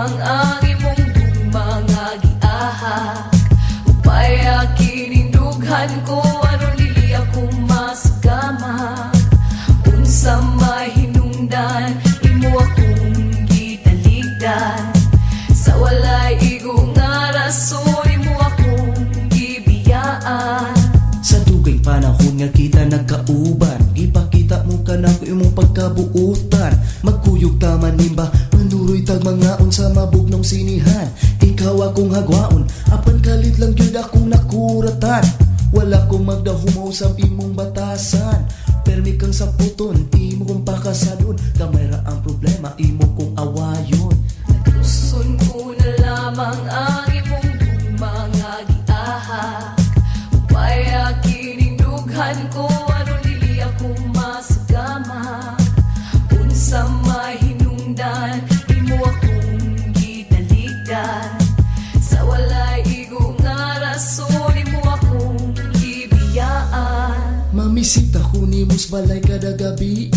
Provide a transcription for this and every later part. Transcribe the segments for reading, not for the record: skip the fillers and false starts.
lamang ang imong gugma nga giahak. Upaya kining dughan ko aron dili ako masugama. Unsa may hinungdan imo akong gitaligdan. Sa walay igo nga rason imo akong gibiyaan. Sa dugay panahon nga kita nagkauban, gipakita mo kanako imong pagkabuutan. Magkuyog ta manimba, manuroy tag mangaon sa mabugnong sinihan. Ikaw akong hagwaon, apan kalit lang gyud akong nakuratan. Wala ko magdahumaw sa imong batasan. Permi kang saputon, imo kong pakasadon. Gamay ra ang problema, imo kong awayon. Nagluson ko na lamang ang imong gugma nga giahak. Upaya kining dughan ko aron dili ako masugama. Unsa may hinungdan imo akong gitaligdan. Sa walay igo nga rason imo akong gibiyaan. Mamisita ko nimo sa balay kada gabi,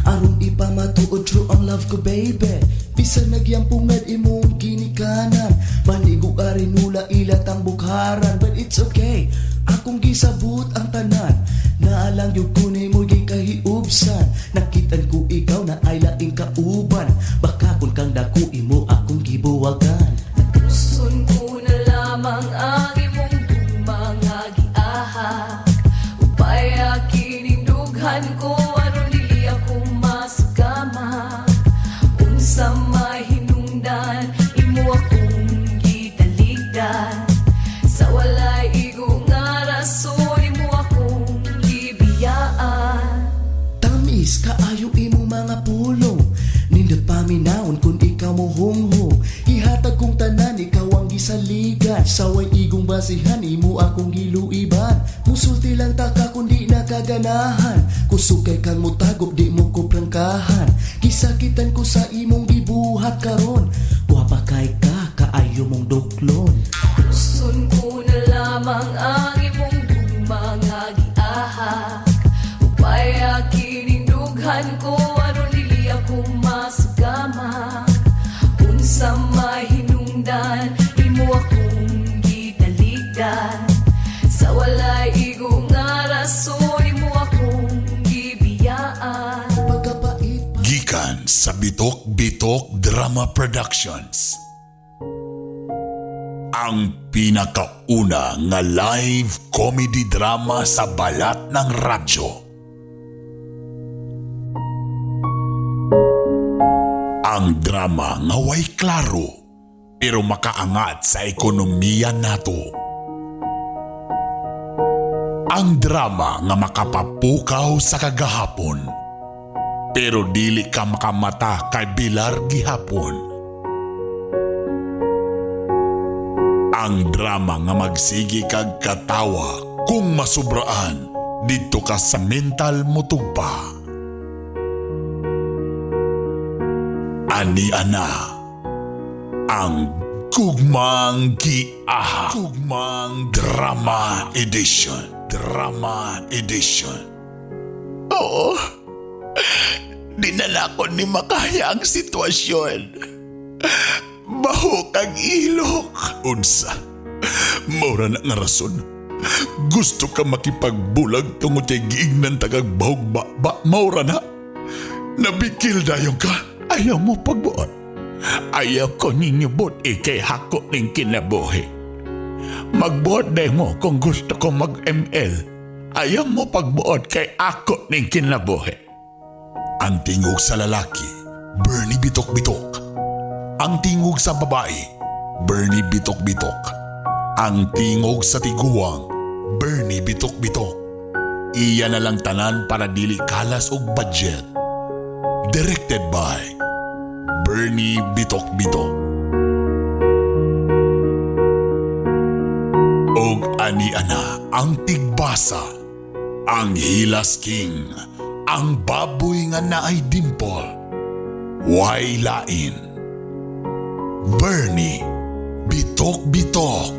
aron ipamatuod true ang love ko, baby. Bisan nagyampungad imong ginikanan, Banigo arinula ilat ang bukharan. But it's okay, akong gisabot ang tanan. Naalang yun ko nimo gikahiubsan. Nakitan ko ikaw na ay laing kauban. Baka kun kang dako imo akong gibuwagan. Nagluson ko na lamang ang imong gugma nga giahak. Upaya kining dughan ko aron dili ako masugama. Unsa may hinungdan imo akong gitaligdan. Sa walay igo nga rason imo akong gibiyaan. Tamis kaayo imong mga pulong. Nindot paminawon kung ikaw mo hunghong. Ihatag kong tanan, ikaw ang gisaligan. Saway igong basihan, imo akong giluiban. Musulti lang ta ka kung di nakaganahan. Kusog kay kang mutagop, di mo ko prangkahan. Gisakitan ko sa imong gibuhat karon. Guwapa kay ka, kaayo mong duklon. Luson ko na lamang ang imong gugma nga giahak. Upaya kining dughan ko aron dili ako masugama. Unsa may hinungdan imo akong gitaligdan. Sa walay igo nga rason imo akong gibiyaan. Pagkapait pa Gikan sa Bitok Bitok Drama Productions. Ang pinakauna nga live comedy drama sa balat ng radyo. Ang drama nga way klaro pero makaangat sa ekonomiya nato. Ang drama nga makapapukaw sa kagahapon pero dili ka makamata kay Bilar gihapon. Ang drama nga magsigi kag katawa kung masubraan didto ka sa mental motugpa. Ani ana ang Gugmang Giahak. Gugmang Drama Edition. Drama Edition. Oo. Dinala ko ni makaya ang sitwasyon. Baho kag ilok. Unsa? Maura na nga rason. Gusto ka makipagbulag tungod kay giignan tagag bahog ba, ba maura na. Nabikil dayon ka. Ayaw mo pagbuot. Ayaw ko ninyo buot ikay hako ning kinabuhi. Magbuot day mo kung gusto ko mag-ML. Ayaw mo pagbuot kay ako ning kinabuhi. Ang tingog sa lalaki, Bernie Bitok Bitok. Ang tingog sa babae, Bernie Bitok Bitok. Ang tingog sa tiguang, Bernie Bitok Bitok. Iya na lang tanan para dili kalas og budget. Directed by Bernie Bitok Bitok. Og ani ana ang tigbasa, ang Hilas King, ang baboy nga naay dimple, way lain. Bernie Bitok Bitok.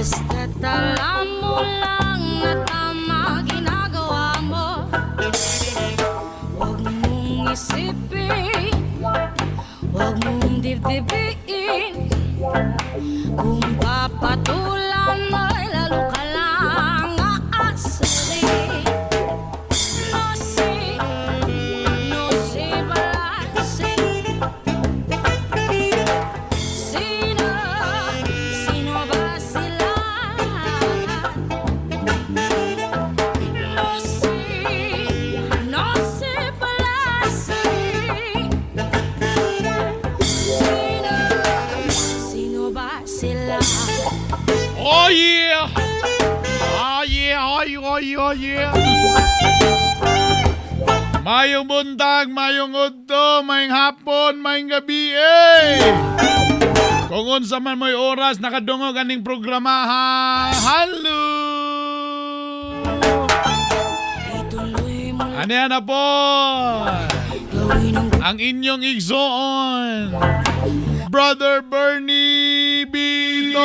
Basta't alam mo lang na tama ginagawa mo. Huwag mong isipin, huwag mong dibdibin. Kung papatulan mo'y lalo ka lang aasarin. No sé, no sé balanse. Sino, sino ba sila? No sé, no sé balanse. Sino, sino ba sila? Oh yeah! Oh yeah, oh yeah! Mayong buntag, mayong udto, mayong hapon, mayong gabi eh! Kung unsa man mo'y oras, nakadungog aning programa ha! Hello! Ituloy mo lang Ano yan na po? gawin ang Ang inyong igsoon, Brother Bernie Bito!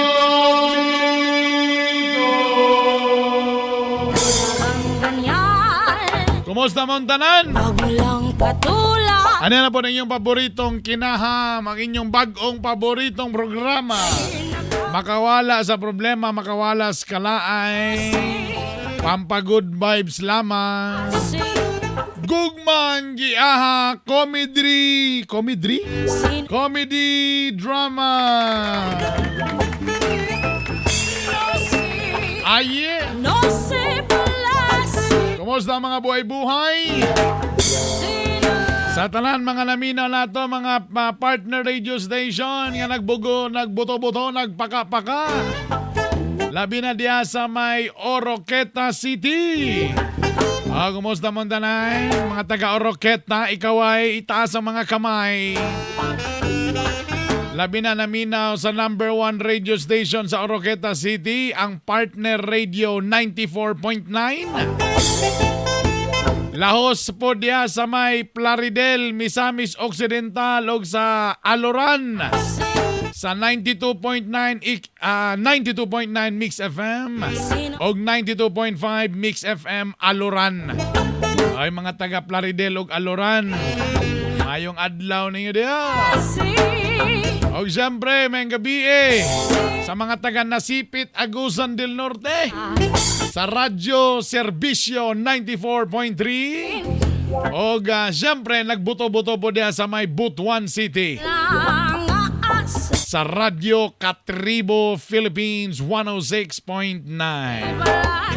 ang ganyan. Kumusta mong tanan? Huwag mo lang patulan. Ano na po ang inyong paboritong kinaham, ang inyong bagong paboritong programa? Makawala sa problema, makawala sa kalaay. Pampagood vibes lamang. Gugmang giaha comedy. Comedy? Sino, Comedy drama. sé, Aye! no sé pala Kumusta mga buhay-buhay? sino. Sa tanan mga naminaw nato mga partner radio station nga nagbugo, nagbuto-buto, nagpaka-paka. Labi na diya sa may Oroqueta City. Ah, kumusta mo tanay? Mga taga Oroqueta, ikaw ay itaas ang mga kamay. Labi na naminaw sa number one radio station sa Oroqueta City, ang Partner Radio 94.9. Lahos po diya sa may Plaridel, Misamis Occidental ug sa Aloran sa 92.9 92.9 Mix FM og 92.5 Mix FM Aloran. Ay mga taga Plaridel ug Aloran. Mayong adlaw ninyo diya. Og siyempre, may gabi eh, sa mga taga Nasipit, Agusan del Norte sa Radyo Serbisyo 94.3 og siyempre nagbuto-buto po diya sa may Butuan City Lang aas sa Radyo Katribo Philippines 106.9.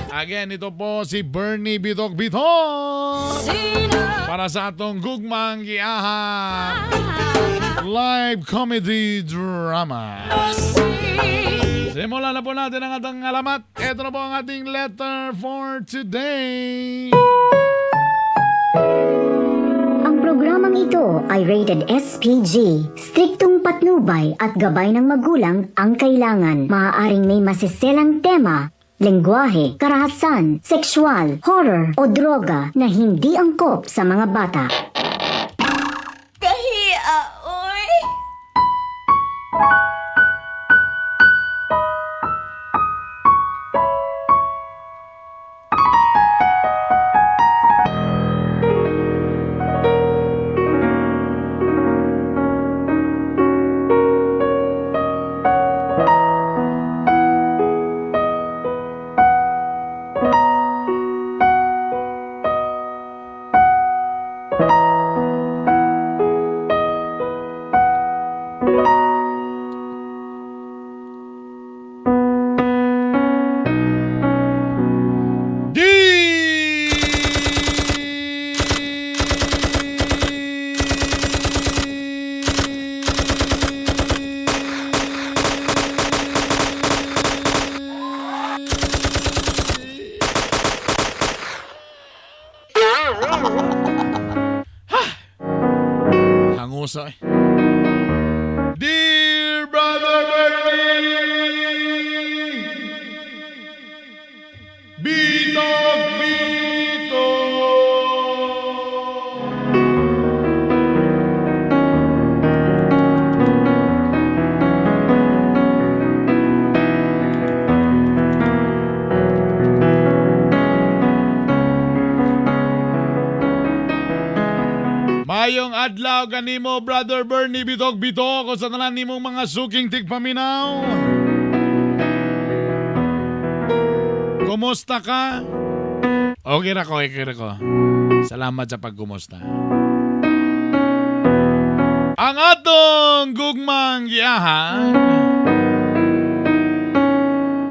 Again, ito po si Bernie Bitok Bitok Sino para sa atong Gugmang Giaha live comedy drama. no sé. Simulan na po natin ang ating alamat. Ito na po ang ating letter for today. Ang programang ito ay rated SPG. Striktong patnubay at gabay ng magulang ang kailangan. Maaaring may masiselang tema, lengguwahe, karahasan, sexual, horror o droga na hindi angkop sa mga bata. Kahia, oy. D. Hangusa eh. Dear Brother Bernie! Bitok Bito! Maayong adlaw kanimo, Brother Bernie Bitok Bitok, o sa tanan nimong mga suking tigpaminaw. Kumusta ka? Okay ra ko, okay ra ko. Salamat sa pagkumusta. Ang atong gugmang giahan,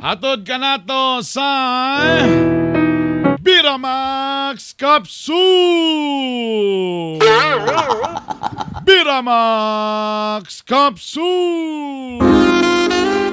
hatod kanato sa Biramax Capsule! Biramax Capsule!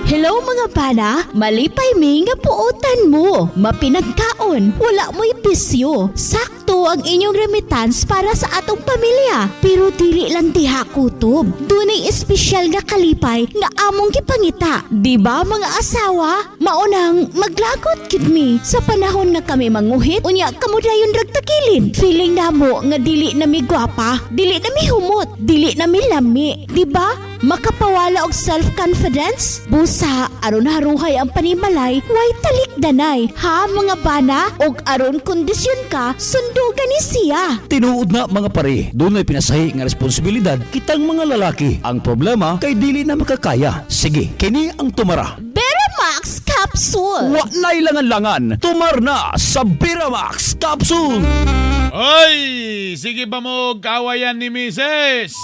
Hello mga bana, malipay mi nga puotan mo. Mapinagkaon, wala mo'y bisyo. Sakto ang inyong remittance para sa atong pamilya. Pero dili lang diha kutob. Dunay espesyal nga kalipay nga among gipangita. Di ba mga asawa? Maunang maglagot gid mi sa panahon nga kami manguhit, unya kamo dayon ragtakilid. Feeling namo nga dili na mi gwapa, dili na mi humot, dili na mi lami. Di ba? Makapawala og self-confidence? Busa, aron haruhay ang panimalay, way talikdanay. Ha mga bana? Og aron kondisyon ka, sundugan ni siya. Tinuod na mga pare, dunay pinasahi nga responsibilidad kitang mga lalaki. Ang problema kay dili na makakaya. Sige, kini ang tumara. Beramax Capsule! Wa na'y langan-langan, tumar na sa Biramax Capsule! Oy! Sige ba mo kawayan ni Mrs.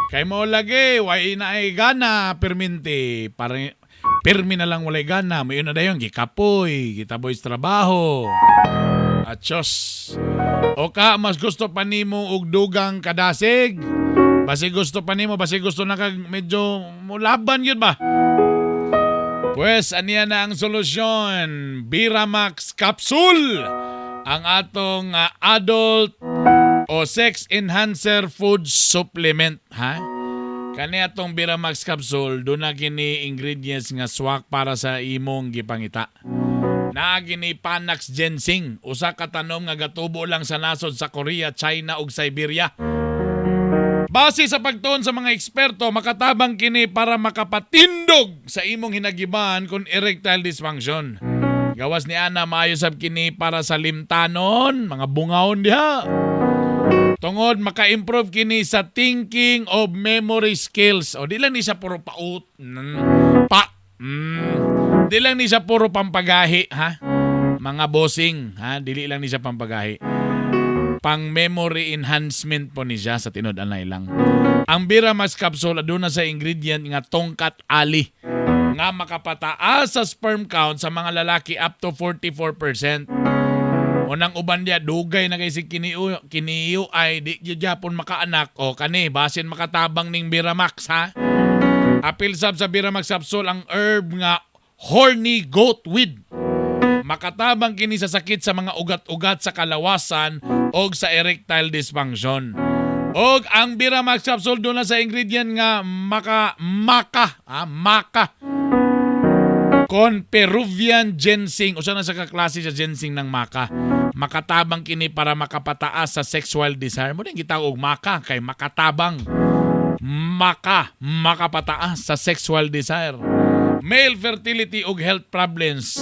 Kay mo lagi, way na ay gana, pirminti. Pare, pirmi na lang walay gana. Mayon na dayon, gikapoy, gitaboy sa trabaho. Atsyos. O ka, mas gusto pa nimo og dugang kadasig. Basi gusto pa nimo, basi gusto na kag medyo mulaban yun ba? Pues, aniya na ang solusyon. Biramax Capsule! Ang atong adult o sex enhancer food supplement, ha? Kani atong Biramax Capsule, doon na kini ingredients nga swak para sa imong gipangita. Naa kini Panax ginseng, usa ka tanom nga gatubo lang sa nasod sa Korea, China ug Siberia. Base sa pagtuon sa mga eksperto, makatabang kini para makapatindog sa imong hinagiban kon erectile dysfunction. Gawas ni Ana, maayo sab kini para sa limtanon, mga bungaon diha. Tungod maka-improve kini sa thinking of memory skills. O di lang ni siya puro paut, pa, Di lang ni siya puro pampagahi, ha? Mga bossing, ha? Dili lang ni siya pampagahi. Pang memory enhancement po ni siya sa tinud anay lang. Ang Biramax Capsule aduna sa ingredient nga tongkat ali nga makapataas sa sperm count sa mga lalaki up to 44%. Unang uban diya, dugay na kay si kiniu, kiniu ay di gyud gyapon makaanak o kani basin makatabang ning Biramax, ha. Apil sab sa Biramax Capsule ang herb nga horny goat weed. Makatabang kini sa sakit sa mga ugat-ugat sa kalawasan og sa erectile dysfunction. Og ang Biramax Capsule doon na sa ingredient nga maka maka ah, maka kon Peruvian ginseng, usa na sa kaklase sa ginseng ng maka. Makatabang kini para makapataas sa sexual desire mo din gitawag og maka kay makatabang. Maka makapataas sa sexual desire. Male fertility ug health problems.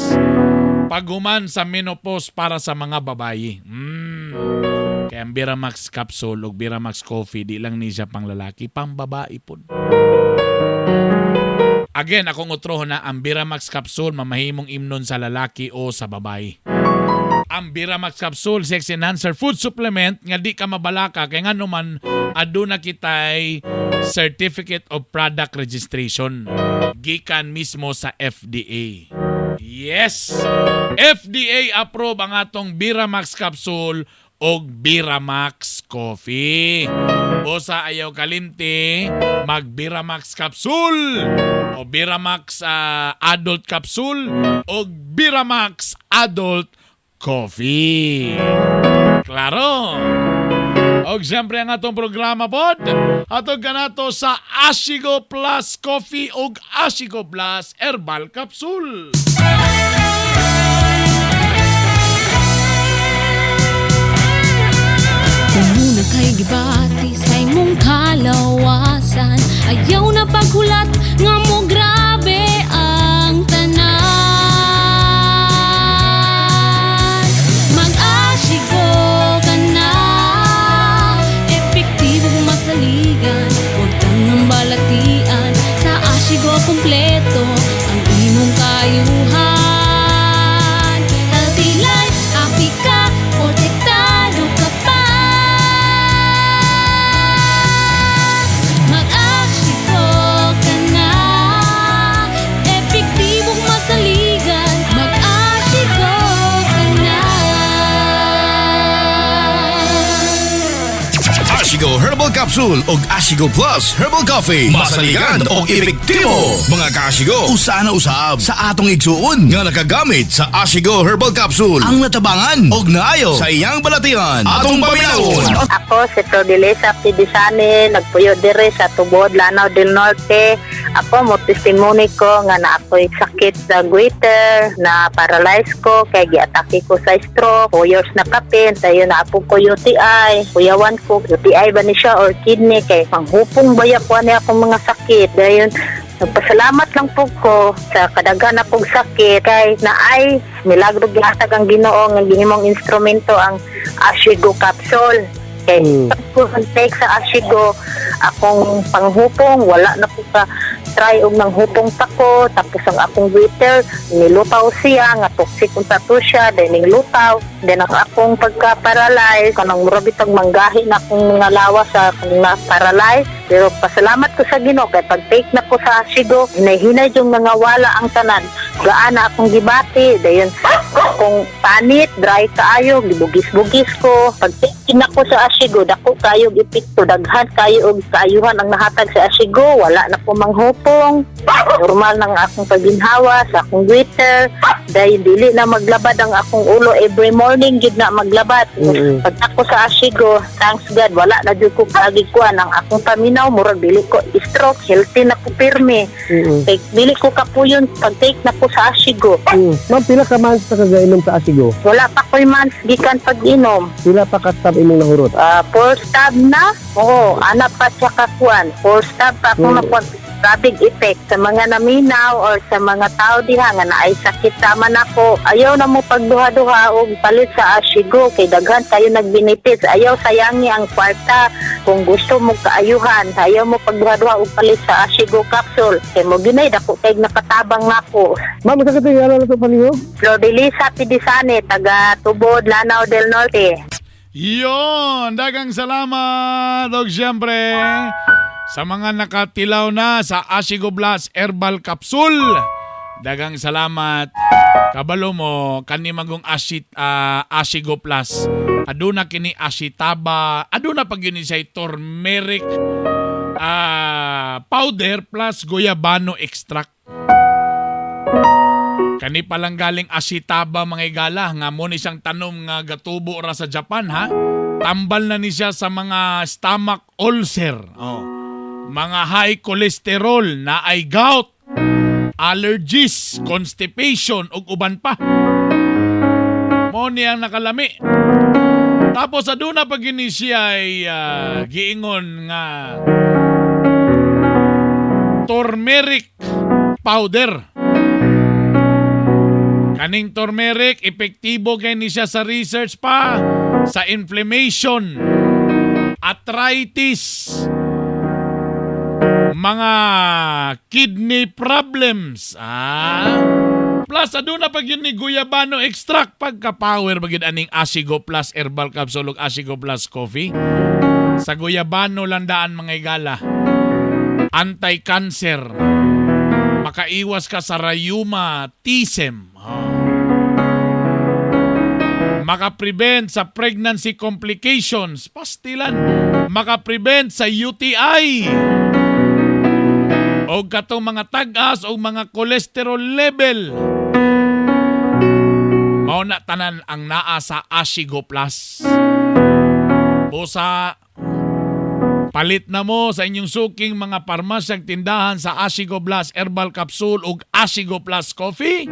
Paghuman sa menopause para sa mga babayi. Kaya ang Biramax Capsule ug Biramax Coffee di lang ni siya pang lalaki, pang babae pod. Again, akong utrohon na ang Biramax Capsule mamahimong imnon sa lalaki o sa babae. Ang Biramax Capsule Sex Enhancer Food Supplement nga di ka mabalaka kay ngano man aduna kitay Certificate of Product Registration gikan mismo sa FDA. Yes! FDA approve ang atong Biramax Capsule og Biramax Coffee. Busa ayaw kalimti, mag Biramax Capsule o Biramax Adult Capsule o Biramax Adult Coffee. Klaro! Og siyempre ang atong programa pod, atong kanato sa Ashigo Plus Coffee og Ashigo Plus Herbal Capsule. Muna kay gibati sa imong kalawasan. Ayaw na paghulat nga mo grabe ang tanan. Mag-asygo ka na. Epektibo. Kaayuhan. Healthy life, happy ka, protektado ka pa. Mag-Ashigo ka na, epektibong masaligan. Mag-Ashigo ka na. Ashigo Herbal Capsule og Ashigo Plus Herbal Coffee. Masaligan og epektibo. Mga kaashigo, usa na usab sa atong igsuon nga nakagamit sa Ashigo Herbal Capsule ang natabangan og naayo sa iyang balatian. Atong paminawon. Ako si Flordelisa Pidisani, nagpuyo diri sa Tubod, Lanao del Norte. Ako mo testimony ko nga na ako'y sakit sa goiter, na paralyze ko, kay giatake ko sa stroke, 4 years na kapin, tayo na apo ko UTI, kuyawan ko, UTI ba ni siya or kidney, kay panghupong baya ko ani akong mga sakit. Dayon, nagpasalamat lang po ko sa kadaghan akong sakit kay naay milagro gihatag ang Ginoo nga gihimong instrumento ang Ashigo capsule. Kay ko take sa Ashigo akong panghupong, wala na po ka try og nanghupong pa ko, tapos ang akong waiter nilutaw siya nga toxic unta to siya, then nilutaw, then ang akong pagka-paralyze kanang mura bitag manggahi na akong mga lawas sa akong na-paralyze, pero pasalamat ko sa Ginoo kay pag take na ko sa Ashigo, hinay-hinay yung nangawala ang tanan, gaana akong gibati, dayon akong panit dry kaayo, gibugis-bugis ko. Pag take na ko sa Ashigo, dako kayo og epekto, daghan kayo og kaayuhan ang nahatag sa Ashigo, wala na ko manghupong, normal nang akong paginhawa sa akong waiter, dahil dili na maglabad ang akong ulo every morning gid na maglabad. Pag ako sa Ashigo, thanks God, wala na jud ko kagikuan ang akong paminaw, murag dili ko stroke, healthy na ko pirmi. Kay dili ko kapuyon pag take na ko sa Ashigo. Ma'am, pila ka months na kagainom sa Asigo? Wala pa ko'y months gikan pag-inom. Pila pa ka stab imong nahurot? Four stab na. Oo, ana pa siya kakuan. Four stab pa akong nakuan. Rapid effect sa mga naminaw or sa mga tao diha nga naay sakit sama nako. Ayaw na mo pagduha-duha og palit sa Ashigo kay daghan kayo nagbenefits. Ayaw sayangi ang kwarta kung gusto mo kaayuhan. Ayaw mo pagduha-duha og palit sa Ashigo capsule. Kay mo ginay dako kay nakatabang nako. Ma'am, sa katong ngalan na ito palihog? Flordelisa Pidisane, taga Tubod, Lanao del Norte. Yon, dagang salamat. Og siyempre, sa mga nakatilaw na sa Ashigo Blast Herbal Capsule, dagang salamat. Kabalo mo, kani magong Ashigo Plus. Aduna kini Ashitaba, aduna pag yun siya turmeric powder plus guyabano extract. Kani palang galing Ashitaba, mga igala, nga mo ni siyang tanom nga gatubo ra sa Japan, ha. Tambal na ni siya sa mga stomach ulcer. Oh. Mga high cholesterol na ay gout, allergies, constipation ug uban pa. Mo ni ang nakalami. Tapos aduna pag ini siya ay giingon nga turmeric powder. Kaning turmeric, epektibo kay ni siya sa research pa sa inflammation, arthritis, mga kidney problems. Plus, aduna pag yun ni guyabano extract, pagka-power ba gyud aning Asigo Plus Herbal Capsule ug Asigo Plus Coffee. Sa guyabano landaan, mga igala. Anti-cancer. Makaiwas ka sa rheumatism. Makaprevent sa pregnancy complications. Pastilan. Makaprevent sa UTI. O katong mga tag-as o mga cholesterol level. Mao na tanan ang naa sa Ashigo Plus. Busa, palit na mo sa inyong suking mga parmasyag tindahan sa Ashigo Plus Herbal Capsule ug Ashigo Plus Coffee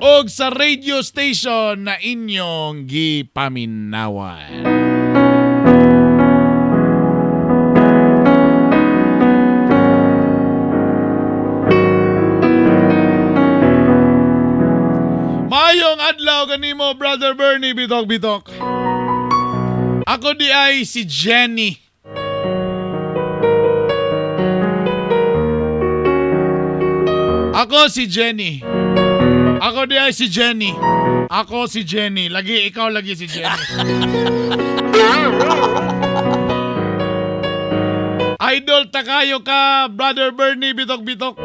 og sa radio station na inyong gipaminawan. Mayong adlaw kanimo, Brother Bernie Bitok Bitok. Ako di ay si Jenny. Ako si Jenny. Ako di ay si Jenny. Ako si Jenny. Lagi ikaw lagi si Jenny. Idol takayo ka, Brother Bernie Bitok Bitok.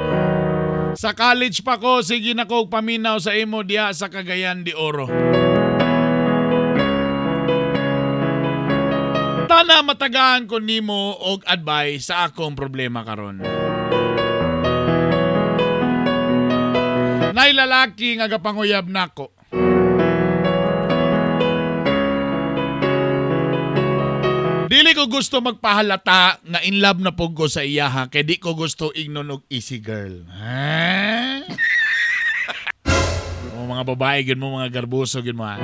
Sa college pa ko, sige na ko og paminaw sa imo diha sa Cagayan de Oro. Tana matagaan ko nimo og advice sa akong problema karon. Nay lalaki nga gapanguyab nako. Dili ko gusto magpahalata nga in love na pug ko sa iyaha kay di ko gusto ingnon og easy girl. Ha? O mga babae gyud mo mga garbuso gyud mo ha.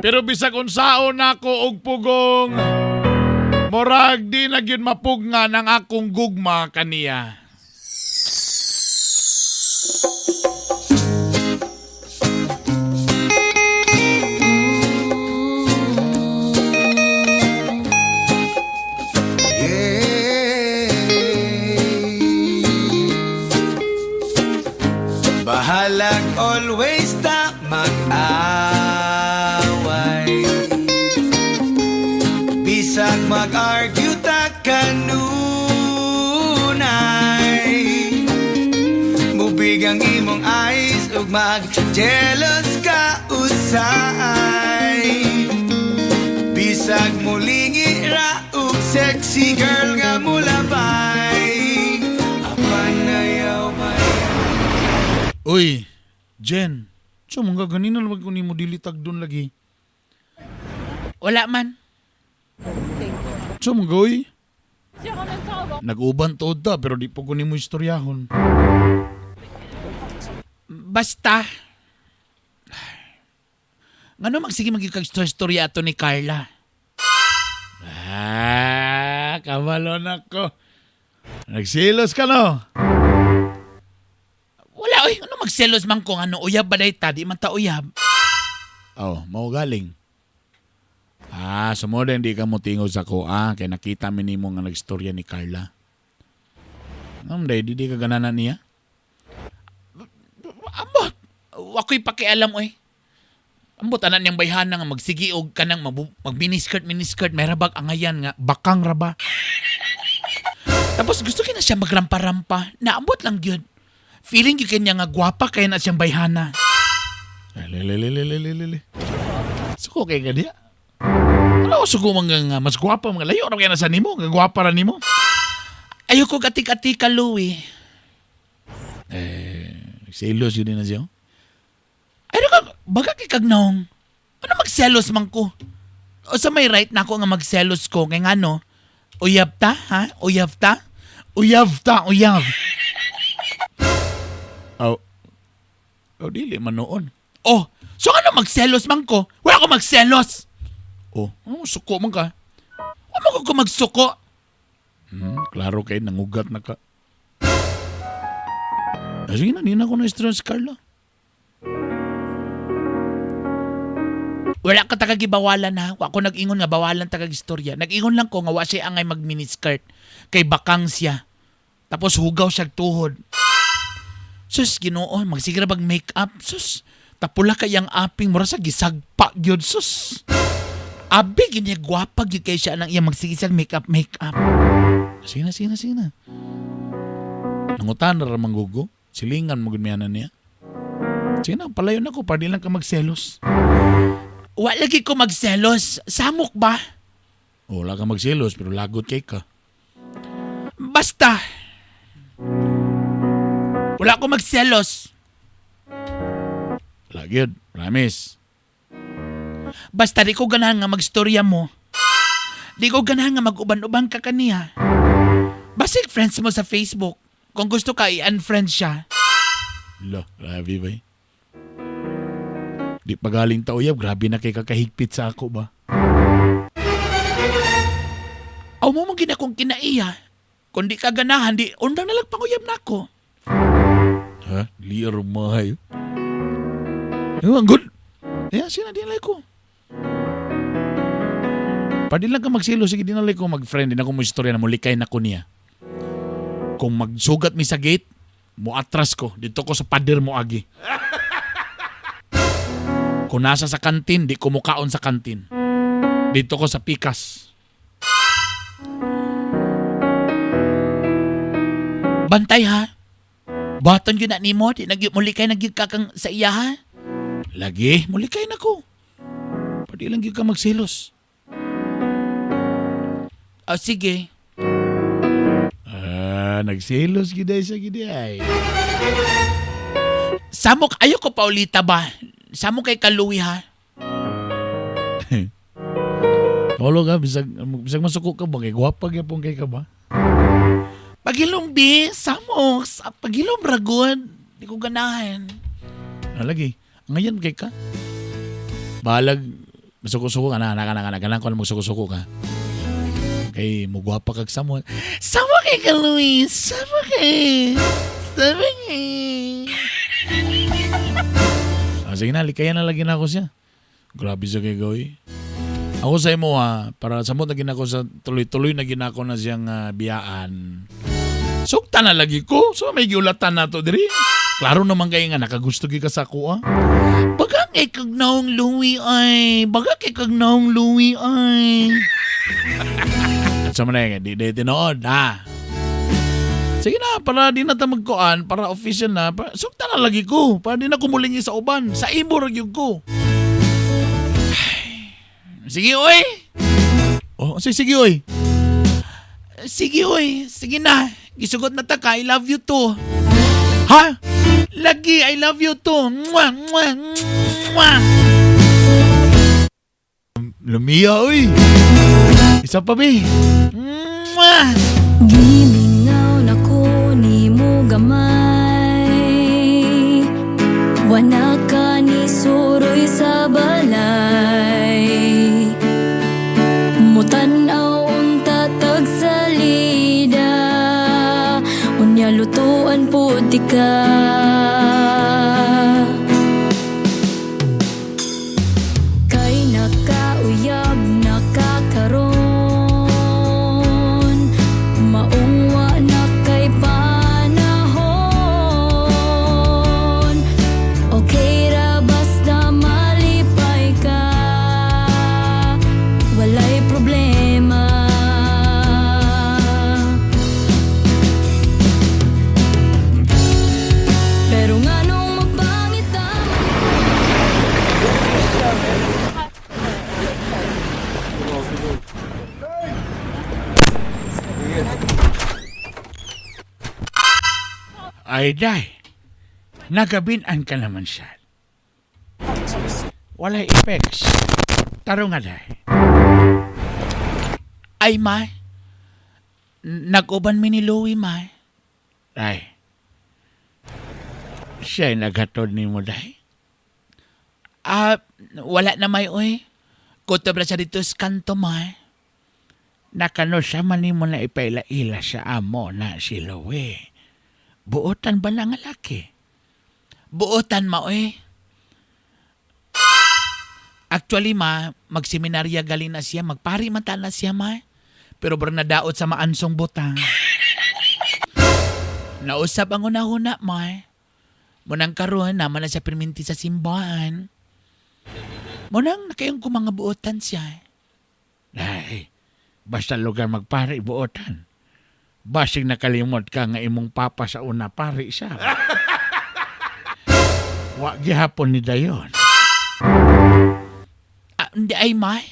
Pero bisag unsaon nako og pugong murag di na gyud mapugnan ang akong gugma kaniya. Bahalag always ta mag-away. Bisag mag-argue ta kanunay. Mubig ang imong eyes ug mag-jealous ka usay. Bisag mulingi ra ug sexy girl nga mulabay. Apan ayaw may Uy, Jen. So, mga ganina lang ko nimo dili tag doon lagi. Wala man. So, mga uy. Nag-uban tuod ta, pero di po ko nimo istoryahon. Basta. Ngano magsige magyud kag istorya ato ni Carla? Ah, kabalon ako. Nagsilos ka no? Wala oy, ano magselos man ko ano uyab ba day ta, di man ta uyab. Oh, mao galing. Ah, sumoda hindi ka mo tingog sa ko ah, kay nakita mi nimo nga nagstorya ni Carla. Ngam day, di ka gananan niya? Ambot. Wako'y pakialam oy. Ambot anan niyang bayhana nga magsigi og kanang mag miniskirt miniskirt may rabag angayan nga Bakang raba. Tapos gusto kina siya magrampa-rampa. Naambot lang gyud. Feeling gyud kanya nga gwapa kay na siyang bayhana. Lelelelelelele. Suko kay ka diya. Ano suko mga nga mas gwapa mga layo ra kay na sa nimo, nga gwapa ra nimo. Ayoko katik-atika, Louie. Eh, selos yun din na siya. Ay, ka, baga kay kagnaong. Ano magselos man ko? O sa may right na ako nga magselos ko, kay ngano, uyab ta, ha? Uyab ta? Uyab ta, uyab. Oh. Oh, dili man noon. Oh, so ano magselos man ko? Wala ko magselos. Oh, ano suko man ka? Wala ko ko magsuko. Klaro kay nangugat na ka. Ah, sige na, di na ako na-stress, Carla. Wala ka tagagibawalan ha. Wa ko nag-ingon nga bawalan tagag istorya. Nag-ingon lang ko nga wa siya angay mag miniskirt. Kay bakang siya. Tapos hugaw siya tuhod. Sus, Ginoo, magsigira bag make-up. Sus, tapula kay ang aping mura sa gisagpa gyud sus. Abi gyud niya gwapa gyud kay siya nang iya magsigisag make-up make-up. Sige na, sige na, sige na. Nangutan na ramang gugo. Silingan mo gud miyanan niya. Sige na, palayo na ko. Para di lang ka magselos. Wa lagi ko magselos. Samok ba? Wala ka magselos, pero lagot kay ka. Basta. Wala ko magselos. Wala gyud, promise. Basta di ko ganahan nga magstorya mo. Di ko ganahan nga mag-uban-uban ka kaniya. Basig friends mo sa Facebook. Kung gusto ka, i-unfriend siya. Lo, grabe ba eh? Di pa galing ta uyab, grabe na kay kakahigpit sa ako ba? Aw mo mong ginakong kinaiya. Kung di ka ganahan, di undang nalang panguyab na ako. Ha? Liar mahay. Ang good. Yeah, sina dinalay ko. Pwede lang ka magsilo, sige dinalay ko mag-friend, din ako mo istorya na mulikay na ko niya. Kung magsugat mi sa gate, Muatras ko. Dito ko sa pader mo agi. Kung nasa sa kantin, di ko mukaon sa kantin. Dito ko sa pikas. Bantay ha. Baton yun na nimo, di nagy muli kay nagyud ka kang sa iya ha. Lagi, mulikay na ko. Pwede lang gyud ka magselos. O sige. Ah, nagselos gyud ay sa gyud ay. Samok ayo ko paulita ba? Samok kay kaluwi ha. Walo ka, bisag, bisag masuko ka ba? Kay gwapa gyapon kay ka ba? Pagilom bi, samok, sa pagilom ragod. Di ko ganahan. Ah, lagi. Ngayon kay ka. Balag, masuko-suko ka na, na, na, na, ganang ko na magsuko-suko ka. Kay mugwapa kag samot. Samok kay kaluwi, samok kay. Samok kay. Ah, sige na, likayan na lagi na ako siya. Grabe siya kay Goy. Ako sa imo ha, para samot na ginako sa tuloy-tuloy na ginako na siyang biyaan. Sugta na lagi ko. So may giulatan na to diri. Klaro naman kay nga nakagusto gyud ka sa ako ah. Baga kay kagnaong luwi ay. Baga kay kagnaong luwi ay. At sa mga di di tinuod ha. Sige na, para di na ta magkuan, para official na, para, sugta na lagi ko, para di na kumulingi sa uban, sa imo ra gyud ko. Sige oy. Oh, sige, sige oy. Sige oy, sige na. Gisugot na ta ka, I love you too. Ha? Lagi, I love you too. Mwah, mwah, mwah. Lumiya oy. Isa pa bi. Mwah. Gimingaw na ko nimo gamay. Wala ka ni suroy sa balay. Mutan-aw unta tag salida. Unya lutuan pud di ka. Kay nakauyab nakakaron, maungwa na kay panahon. Okay ra basta malipay ka, walay problema. Pero nganong mapangit ang Ay, day. Nagabinan ka naman siya. Walay effects. Taro nga, day. Ay, ma. Nag-uban mi ni Louie, ma. Day. Siya'y naghatod ni mo, day. Ah, wala na may, oy. Kutob na siya dito sa kanto, ma. Nakano siya man mo na ipaila-ila sa amo na si Louie. Buotan ba na nga laki? Buotan ma, oy. Actually, ma, magseminarya galing na siya, magpari man ta na siya, ma. Pero barang nadaot sa maansong butang. Nausap ang una-una, ma. Munang karon naman na siya pirminti sa simbahan. Munang nakayong kumanga buotan siya. Ay, basta lugar magpari buotan. Basig nakalimot ka nga imong papa sa una pari siya. Wa gihapon ni dayon. Ah, hindi ay, ma.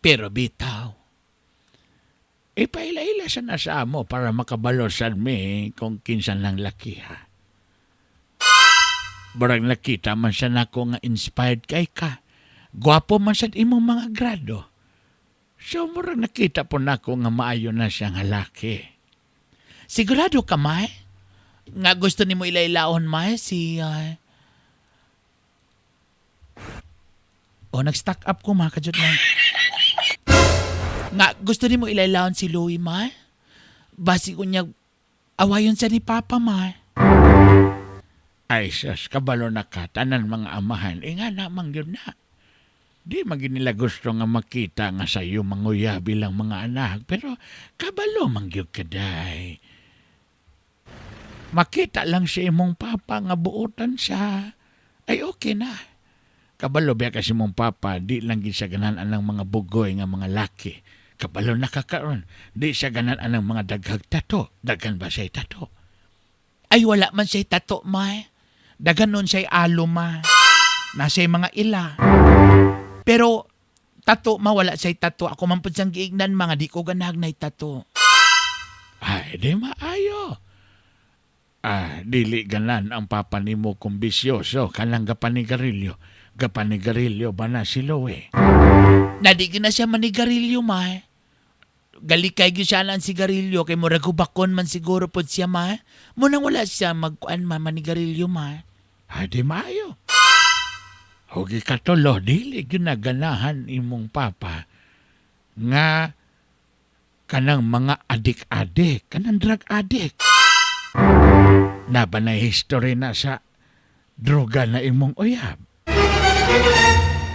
Pero bitaw. Ipaila-ila siya na sa amo para makabalo sad mi kung kinsan lang laki ha. Barang nakita man siya nako nga inspired kay ka. Gwapo man sad imong mga grado. So murag nakita po nako nga maayo na siya nga laki. Sigurado ka, ma? Nga gusto ni mo ilailaon, ma, si... Oh, nag-stack up ko, ma. Kadyot lang. Nga, gusto ni mo ilailaon si Louie, ma? Basi ko niya, awayon siya ni Papa, ma. Ay sus, kabalo na ka, tanan mga amahan. E nga namang yun na. Di man gyud nila gusto nga makita nga sa iyo manguya bilang mga anak, pero kabalo man gyud ka day. Makita lang si imong papa nga buotan siya. Ay okay na. Kabalo biya kasi imong papa, di lang gid siya ganahan anang mga bugoy nga mga laki. Kabalo na kakaron, di siya ganahan anang mga daghag tato. Daghan ba siya tato? Ay wala man siya'y tato ma. Daghan nun siya'y alo ma. Nasa mga ila. Pero tato ma, wala siya'y tato. Ako man pud siyang giignan mga di ko ganahag na'y tato. Ay, di maayo. Ah, dili ganan ang papa nimo kung bisyoso kanang gapanigarilyo. Gapanigarilyo ba na si Loe? Na di gyud na siya manigarilyo ma. Galikay gyud siya ang sigarilyo kay murag hubakon man siguro pod siya ma. Munang wala siya magkuan ma manigarilyo ma. Ay, di maayo. Hugi katulo, dili gyud na ganahan imong papa nga kanang mga adik-adik, kanang drug addict. Naba na history na sa droga na imong uyab.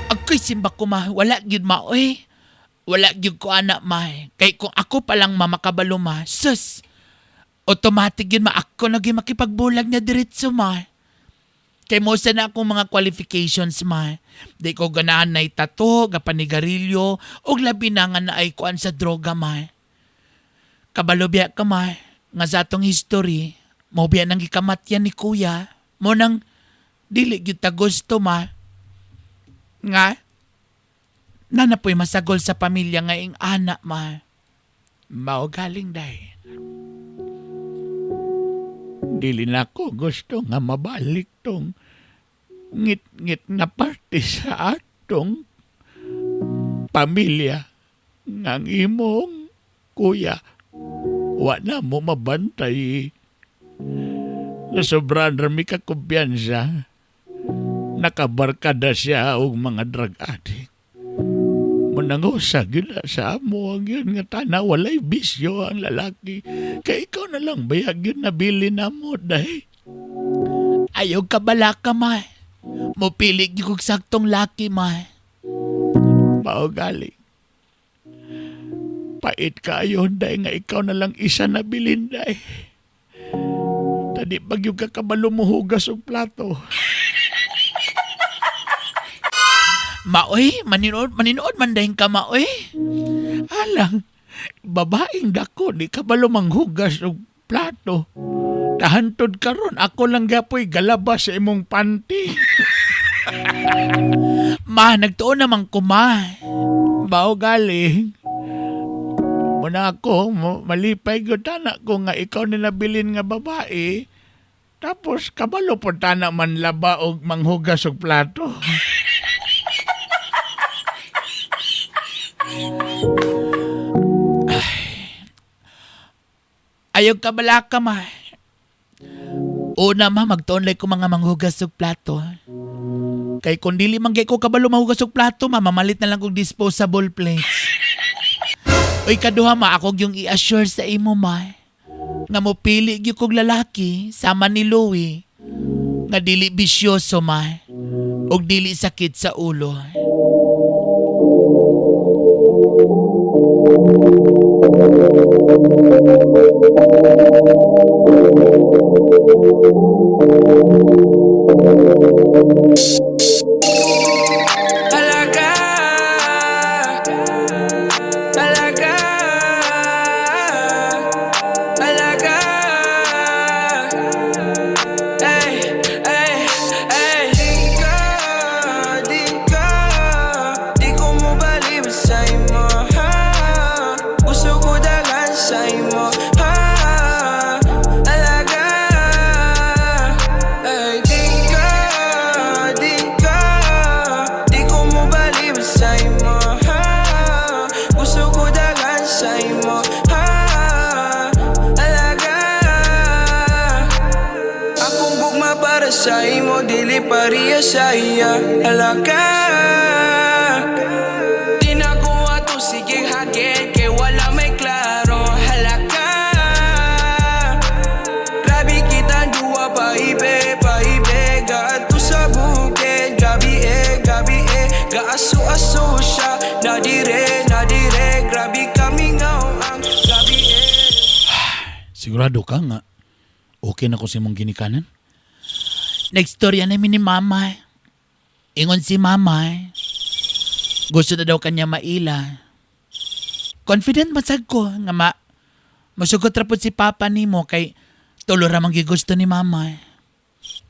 Agkoy simba ko ma, wala gyud ma oy. Wala gyud ko ana ma. Kay kung ako pa lang ma makabalo ma, sus. Automatic gyud ma ako na gyud makipagbulag na diretso ma. Kay mo sa na akong mga qualifications ma. Di ko ganahan na itato, gapanigarilyo, og labi na nga na ay kuan sa droga ma. Kabalo biya ka ma, nga sa atong history, mo biya nang gikamatyan ni kuya, mo nang dili gyud ta gusto ma. Nga, nana po'y masagol sa pamilya nga ing anak ma. Mao galing day. Dili na ko gusto nga mabalik tong ngit-ngit na parte sa atong pamilya ng imong kuya. Wa na mo mabantay. Nasobran rami ka kumpiyansa. Nakabarkada siya og mga drug addict. Manangusa gyud na sa amo ang yun nga tana walay bisyo ang lalaki. Kay ikaw na lang bayag yun nabili na mo dahi. Ayaw ka bala ka ma. Mupili gyud kog saktong laki ma. Mao gali. Pait kayo day nga ikaw na lang isa na bilin day. Tadi pag yung kakabalo mo hugas og plato. Maoy, maninood, maninood man dahin ka maoy. Alang, babaeng dako, di kabalo manghugas og plato. Tahantod karon ako lang gapoy galaba sa imong panty. Ma, nagtuon naman ko ma. Mao galing. Muna ako, malipay ko tana ko nga ikaw ni nabilin nga babae. Tapos kabalo po tana man laba og manghugas og plato. Ayaw ka bala ka ma. Una ma, magtuon ko mga manghugas og plato. Kay kung dili man ko kabalo manghugas og plato, ma, mamalit na lang kog disposable plates. Oy kaduha ma, ako yung i-assure sa imo ma. Nga mopili gyud kog lalaki sama ni Louie nga dili bisyoso ma og dili sakit sa ulo. Alaga, alaga, alaga. Ay, ay, ay. Di ka, di ko mobalik sa imo, ha. Gusto ko dagan sa imo, ha. Alaga, ay. Di ka, di ko mobalik sa imo, ha. Gusto ko dagan sa imo, ha. Alaga. Akong gugma para sa imo, dili pareha sa iya. Alaga. Di na ko ato sige hagit, kay wala may klaro. Halaka. Grabe kita duwa paibe, paibe. Gaadto sa bukid, gabi eh, gabi eh. Gaaso-aso siya, nadire, nadire. Grabe kami ngaw ang gabi eh. Sigurado ka nga. Okay na ko sa imong ginikanan? Nagstorya namin ni mama. Ingon si mama. Gusto na daw kanya maila. Confident masag ko nga masugot ra pud si papa nimo kay tulo ra man gigusto ni mama.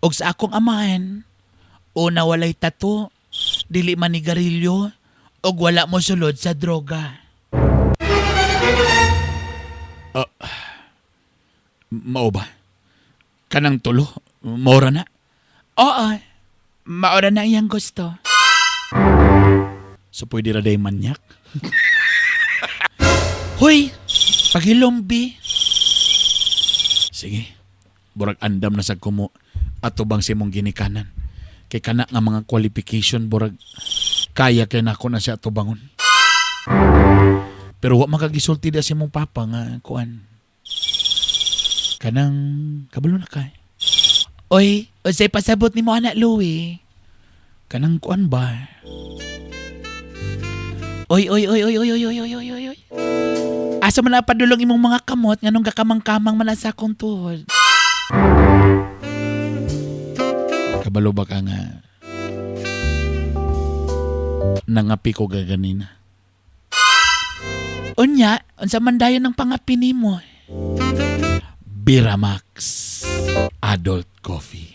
Og sa akong amahan, una walay tattoo, dili man ni garilyo, og wala mo sulod sa droga. Mao ba? Kanang tulo, maura na? Oo, maura na iyang gusto. So pwede ra day manyak? Hoy, pagilombi. Sige, burag andam na sa kumo ato bang si mong ginikanan. Kay kana nga mga qualification burag kaya kay nako na siya atubangon. Pero wa makagisulti da si mong papa nga kuan. Kanang kabalo na kay. Oy, unsay pasabot nimo anak Louie? Kanang kuan ba? Oy, oy, oy, oy, oy, oy, oy, oy, oy, oy, oy. Asa man na padulong imong mga kamot nganong gakamang-kamang man na sa akong tuhod? Kabalo ba ka nga nangapi ko gaganina? Unya, unsa man dayon ang pangapi nimo? Biramax Adult Coffee.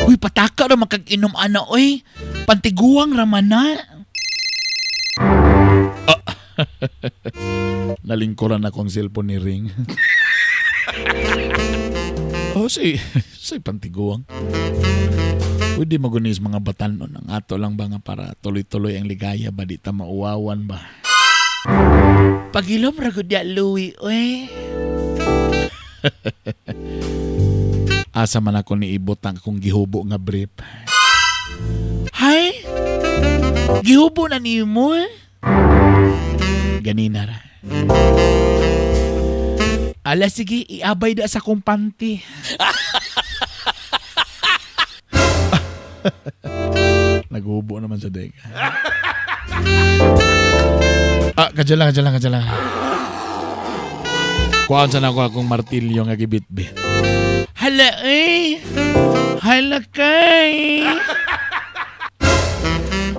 Uy, pataka ra makag-inom ana oy. Pantiguang ra man na. Ah. Nalingkuran ako ang cellphone ni Ring. Oh, si pantiguang. Pwede magunis mga batanon. Ang ato lang ba nga para tuloy-tuloy ang ligaya ba? Di ta mauwawan ba? Pagilom ra gud ya, Louie, oy. Asa man ako ni ibutang akong gihubo nga brief. Hay! Gihubo na nimo? Ganina ra. Ala sige, iabay da sa akong panty. Naghubo naman sa deka. Ah, kadya lang. Kuhaan sana ako akong martilyo nga gibitbit. Hala eh! Hala kay!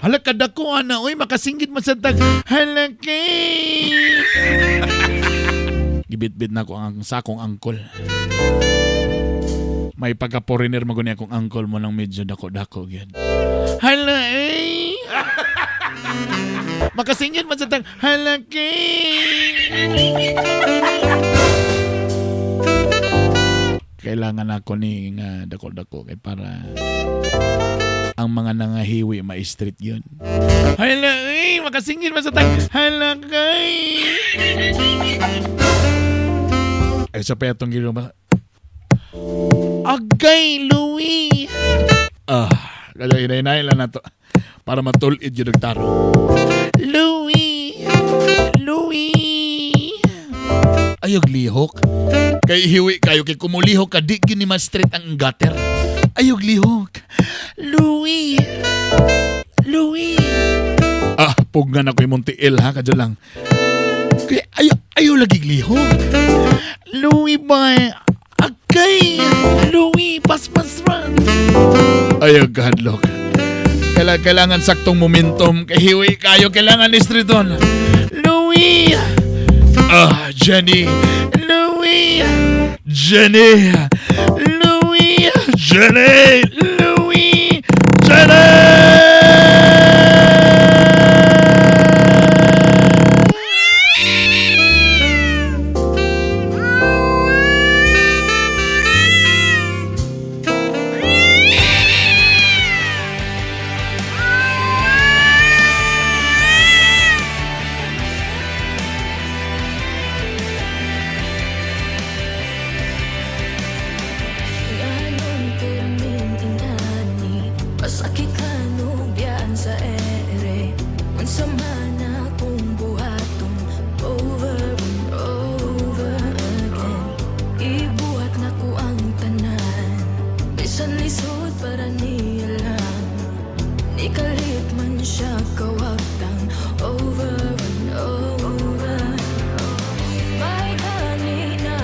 Hala kadako ana oy, makasinggit man sa tag. Hala kay! Gibitbit na ako ang sakong angkol. May pagka-foreigner maguni akong angkol mo ng medyo dako-dako gyud. Hala eh! Makasingit man sa tag. Hala kay! Kailangan ako ni nga dako-dako kay para ang mga nangahiwi ma-street yun. Hala eh! Makasingit man sa tag. Hala kay! Ay sa petong gilo ba? Agay, Louie! Ah, kaya hinay-hinay lang na to. Para matulid yun ang taro. Louie! Louie! Ayog lihok. Kay hiwi kayo, kay kumulihok ka, di gini ma-street ang gutter. Ayog lihok. Louie! Louie! Ah, pugnan ako yung tiil ha, kadyo lang. Kaya ayo lagi lihok. Louie ba? Agay! Louie, paspas run! Ayog kahadlok. Kailangan saktong momentum. Kay hiwi kayo, kailangan streeton. Louie! Ah, Jenny! Louie! Jenny! Louie! Jenny! Louie! Jenny! Pasakit kanubyan sa ere. Unsa man akong buhaton, over and over again. Ibuhat na ko ang tanan, bisan lisod para niya lang. Nikalit man siya kawagtang, over and over. May gani na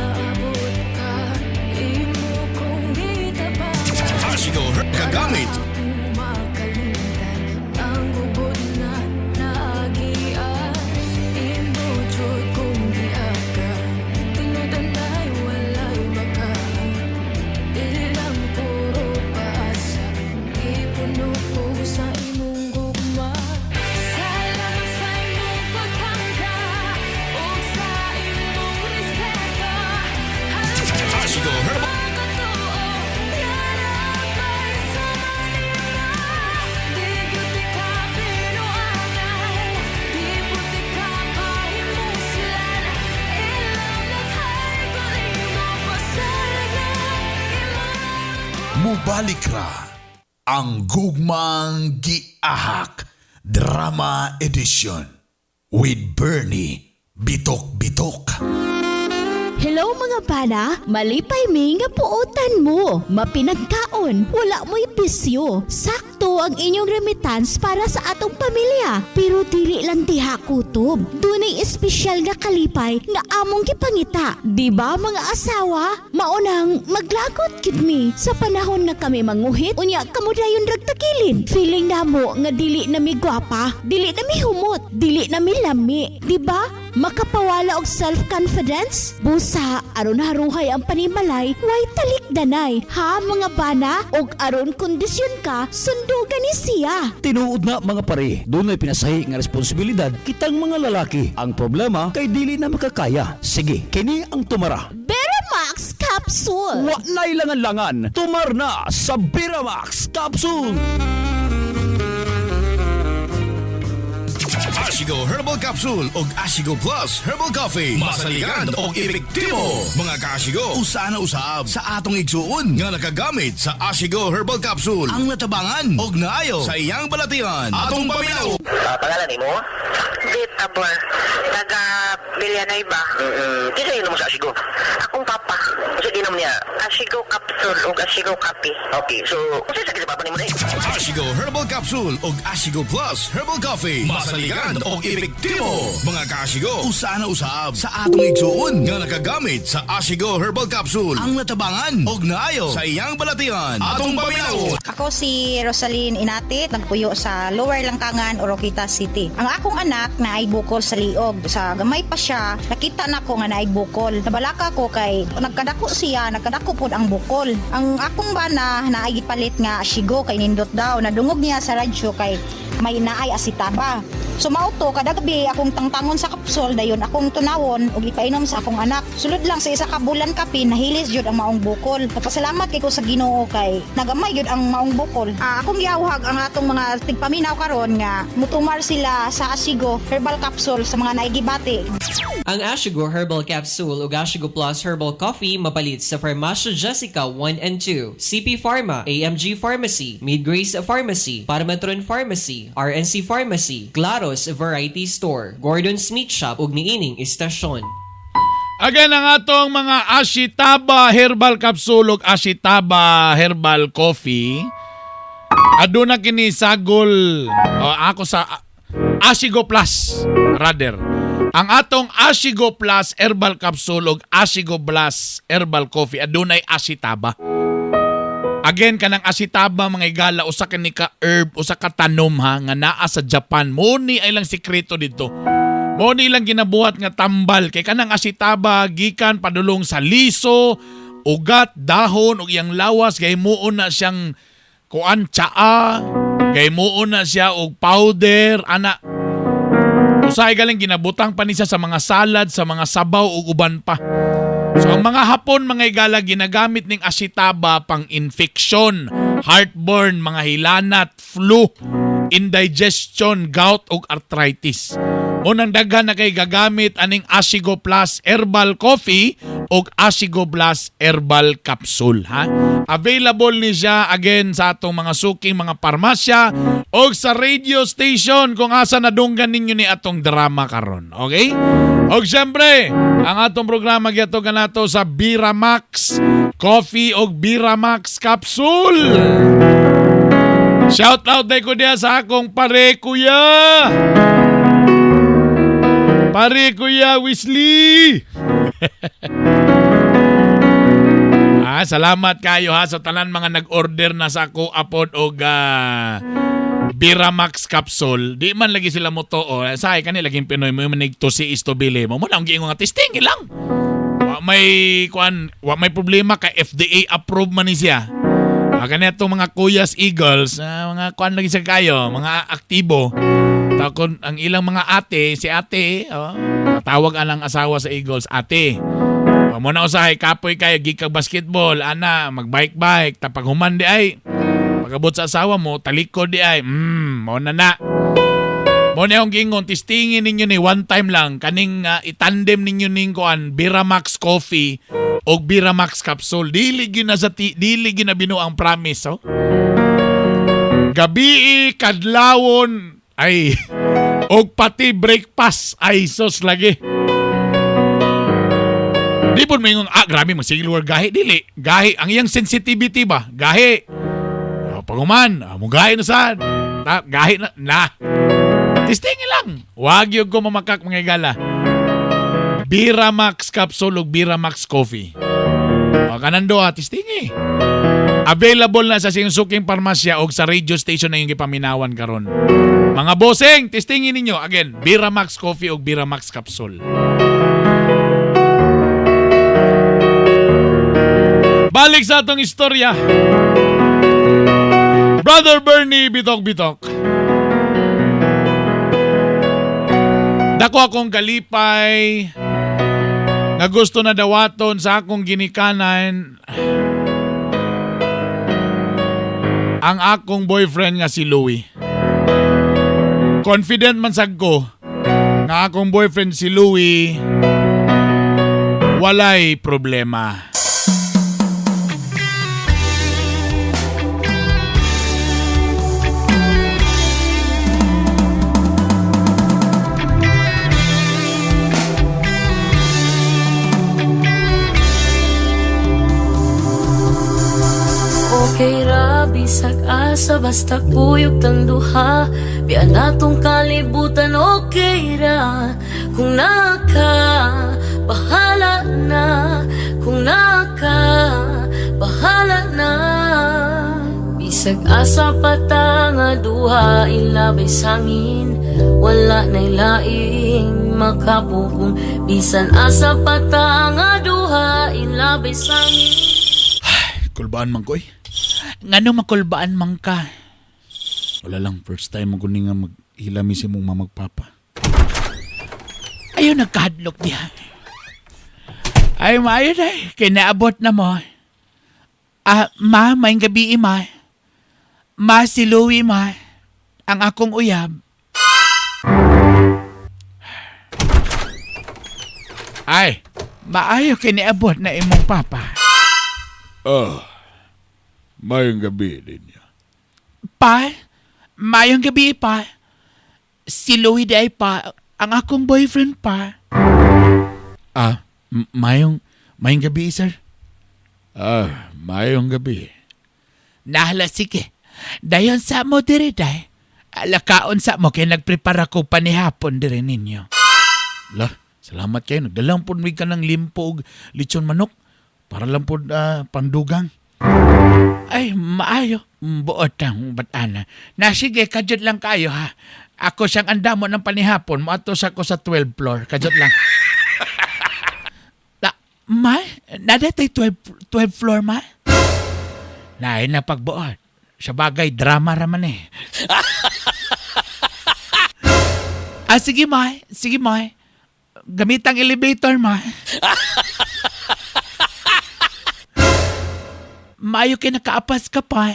Mubalik ra ang Gugmang Giahak Drama Edition with Bernie Bitok Bitok. Hello mga bana, malipay mi nga puotan mo. Mapinagkaon, wala mo'y bisyo. Sakto ang inyong remittance para sa atong pamilya. Pero dili lang diha kutob. Dunay espesyal nga kalipay nga among gipangita. Di ba mga asawa? Maunang maglagot gid mi sa panahon nga kami manguhit, unya kamo dayon rag tagilid. Feeling namo nga dili na mi gwapa, dili na mi humot, dili na mi lami. Di ba? Makapawala og self-confidence? Busa, aron haruhay ang panimalay, way talikdanay. Ha mga bana? Og aron kondisyon ka, sundugan ni siya. Tinuod na mga pare, dunay pinasahi nga responsibilidad kitang mga lalaki. Ang problema kay dili na makakaya. Sige, kini ang tumara. Beramax Capsule! Wa na'y langan-langan, tumar na sa Beramax Capsule. Ashigo Herbal Capsule og Ashigo Plus Herbal Coffee. Masaligan og epektibo. Mga kaashigo, usa na usab sa atong igsuon nga nakagamit sa Ashigo Herbal Capsule. Ang natabangan og naayo sa iyang balatian. Atong paminaw. Pangalan nimo? Vitabor. Taga Villanueva. Kinsa inom sa Ashigo? Akong papa. Unsa ginom niya? Ashigo capsule ug Ashigo kape. Okay, so unsa sakit sa papa nimo ni? Ashigo Herbal Capsule og Ashigo Plus Herbal Coffee. Masaligan og epektibo. Mga kaashigo, usa na usab sa atong igsuon nga nakagamit sa Ashigo Herbal Capsule. Ang natabangan og naayo sa iyang balatian. Atong paminaw. Ako si Rosaline Inatit, nagpuyo sa Lower Langkangan, Oroquieta City. Ang akong anak na ay bukol sa liog. Sa gamay pa siya, nakita na ko nga naay bukol. Nabalaka ko kay nagkadako siya, nagkadako pod ang bukol. Ang akong bana na ay gipalit nga Ashigo kay nindot daw. Nadungog niya sa radyo kay may naay asitaba. So mao to kada gabi akong tangtangon sa kapsol dayon akong tunawon ug ipainom sa akong anak. Sulod lang sa isa ka bulan kapin nahilis jud ang maong bukol. Nagpasalamat kay ko sa Ginoo kay nagamay jud ang maong bukol. Akong giawhag ang atong mga tigpaminaw karon nga mutumar sila sa Ashigo herbal capsule sa mga naigibati. Ang Ashigo Herbal Capsule ug Ashigo Plus Herbal Coffee mapalit sa Farmacia Jessica 1 and 2, CP Pharma, AMG Pharmacy, Midgrace Pharmacy, Parmatron Pharmacy, RNC Pharmacy, Claros Variety Store, Gordon's Meat Shop ug niining istasyon. Again, ang atong mga Ashitaba Herbal Capsule ug Ashitaba Herbal Coffee. Aduna kini sagol o, ako sa Ashigo Plus rather. Ang atong Ashigo Plus Herbal Capsule ug Ashigo Plus Herbal Coffee adunay Ashitaba. Again, kanang asitaba mga igala, usa kini ka herb, usa ka tanom ha nga naa sa Japan. Mo ni ay lang sikreto dito. Mo ni ilang ginabuhat nga tambal kay kanang asitaba gikan padulong sa liso, ugat, dahon ug iyang lawas gahimuon na siyang kuan tsaa, gahimuon na siya og powder ana. Usahay galing ginabutang pa ni siya sa mga salad, sa mga sabaw ug uban pa. So ang mga Hapon mga igala ginagamit ning asitaba pang infection, heartburn, mga hilanat, flu, indigestion, gout ug arthritis. Unang daghan na kay gagamit aning Ashigo Plus Herbal Coffee ug Ashigo Plus Herbal Capsule ha. Available ni siya again sa atong mga suking mga parmasya og sa radio station kung asa nadunggan ninyo ni atong drama karon. Okay? Og syempre, ang atong programa giadto kanato sa Biramax Coffee og Biramax Capsule. Shout out day ko diya sa akong pare kuya. Pare kuya Wesley. Salamat kayo ha sa tanan mga nag-order na sa ako apod og Biramax capsule. Di man lagi sila mo to. Sahay kani laging Pinoy mo manig to si istobili mo. Mo na ang giingon nga testing ilang. Wa may kuan, wa may problema kay FDA approve man ni siya. Kani atong mga Kuyas Eagles, mga kuan lagi sa kayo, mga aktibo. Takon ang ilang mga ate, si ate, oh, tawag anang asawa sa Eagles, ate. O, mo na usahay kapoy kayo gikag basketball, ana, magbike-bike, tapag human di ay. Pagabot sa asawa mo, talikod di ay. Mo na na. Mo na akong giingon, testingin ninyo ni one time lang kaning itandem ninyo ning kuan Biramax coffee og Biramax capsule. Dili gyud na sa dili gyud na binuang promise, oh. Gabi kadlawon ay og pati breakfast ay sos lagi. Di po may grabe mo sige lugar gahi dili. Gahi ang iyang sensitivity ba? Gahi. Oh, paguman, mo gahi na sad. Ta, gahi na na. Testingin lang. Wag yun ko mamakak mga igala. Biramax capsule ug Biramax coffee. O kanan doha, testingi. Available na sa siyong suking parmasya o sa radio station na yung gipaminawan karon. Mga bossing, testingin ninyo. Again, Biramax coffee o Biramax capsule. Balik sa atong istorya. Brother Bernie, bitok-bitok. Dako akong kalipay nga gusto na dawaton sa akong ginikanan ang akong boyfriend nga si Louie. Confident man sad ko nga akong boyfriend si Louie walay problema. Okay ra, bisag asa, basta kuyog tang duha. Biya natong kalibutan, okay ra. Kung naka, bahala na. Kung naka, bahala na. Bisag asa pa ta nga duha, ilabay sangin. Wala na'y laing makapugong. Bisan asa pa ta nga duha, ilabay sangin. Kulbaan man ko eh. Ngano makulbaan man ka? Wala lang, first time mo kuning nga maghilami si mong mamagpapa. Ayaw nagkahadlok diha. Ay, maayo na. Kinaabot na mo. Ma, maayong gabi, ma. Ma, si Louie, ma. Ang akong uyab. Ay! Maayo kiniabot na imong papa. Ah, mayong gabi din niya. Pa, maayong gabi pa. Si Louie di ay pa, ang akong boyfriend pa. Ah, mayong gabi, sir. Ah, mayong gabi. Nahala, sige. Dayon sa mo diri, day. Alakaon sa mo kay nagprepara ko panihapon diri ninyo. La, salamat kayo. Nagdalang po mi ka ng limpo og lechon manok para lang po pandugang. Ay, maayo. Buot ang batana. Na sige, kadyot lang kayo ha. Ako siyang andamo ng panihapon. Moatos ako sa 12 floor. Kadyot lang. Na, ma, nadatay 12 floor, ma? Naay na pagbuot. Sa bagay, drama raman eh. Ah, sige, ma. Sige, ma. Gamit ang elevator, ma. Maayo kay nakaapas ka pa.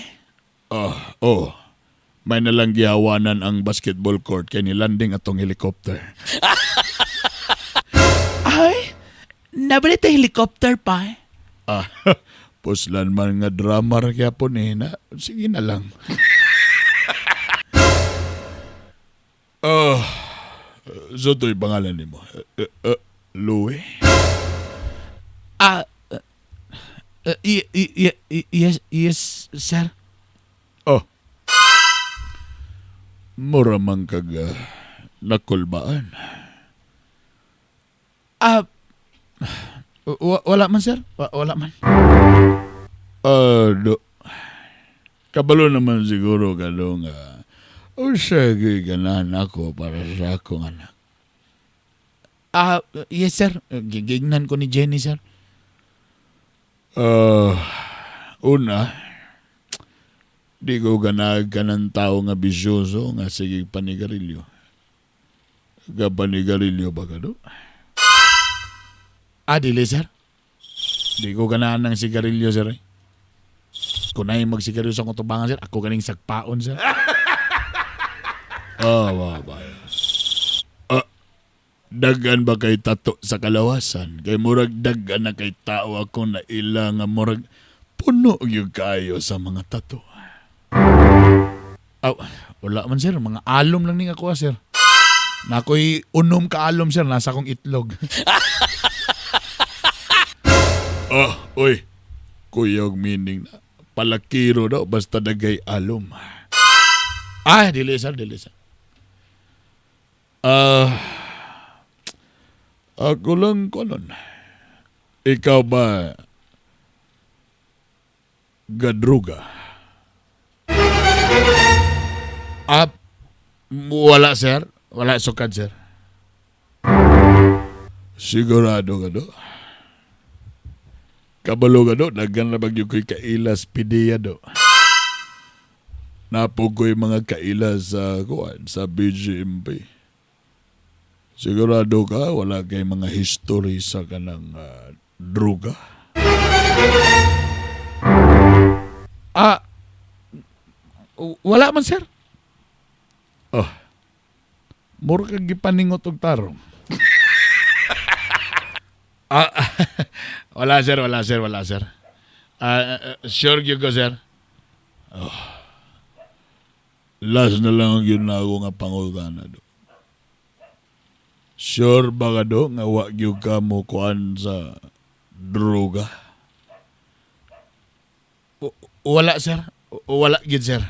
Ah, oh. May nalang gihawanan ang basketball court kay nilanding atong helicopter. Ay, nabali tayo helicopter pa. Ah, puslan man nga drama ra gyapon eh na. Sige na lang. Ah, so to'y pangalan nimo. Louie? Ah, yes, sir. Oh. Mura man kag nakulbaan. Ah, wala man, sir. Wala man. Do. Kabalo naman siguro ka do nga. Usa gyud ganahan ako para sa akong anak. Ah, yes, sir. Gigignan ko ni Jenny, sir. Una, di ko ganag ka ng tao nga bisyoso nga sige panigarilyo. Gapanigarilyo ba ka do? Ah, dili, sir. Di ko ganahan ng sigarilyo, sir. Eh. Kung na'y magsigarilyo sa kutubangan, sir, ako ganing sagpaon, sir. Ah, ba, ba. Dagan ba kay tato sa kalawasan? Kay murag dagan na kay tao ako na ila nga murag puno gyud kaayo sa mga tato. Aw, wala man sir, mga alom lang ning ako ah, sir. Nakoy unom ka alom sir, nasa akong itlog. Ah, oy. Kuyog meaning na palakiro daw basta dagay alom. Ah, dili sir, dili sir. Ah, ako lang ko nun. Ikaw ba gadruga? Ah, wala sir. Wala sukad sir. Sigurado ka do? Kabalo ka do, daghan na bagyo ko'y kailas pidiya do. Napog ko'y mga kaila sa kuan, sa BGMP. Sigurado ka, wala kay mga history sa kanang droga? Ah, wala man sir. Oh, Mura kang gipaningot og tarong. Ah, wala sir, wala sir, wala sir. Ah, sure gyud ko sir. Oh. Last na lang ang yun na ako nga pangutana do. Sure ba ka do nga wa gyud ka mo kuan sa droga? Wala sir. Wala gyud sir.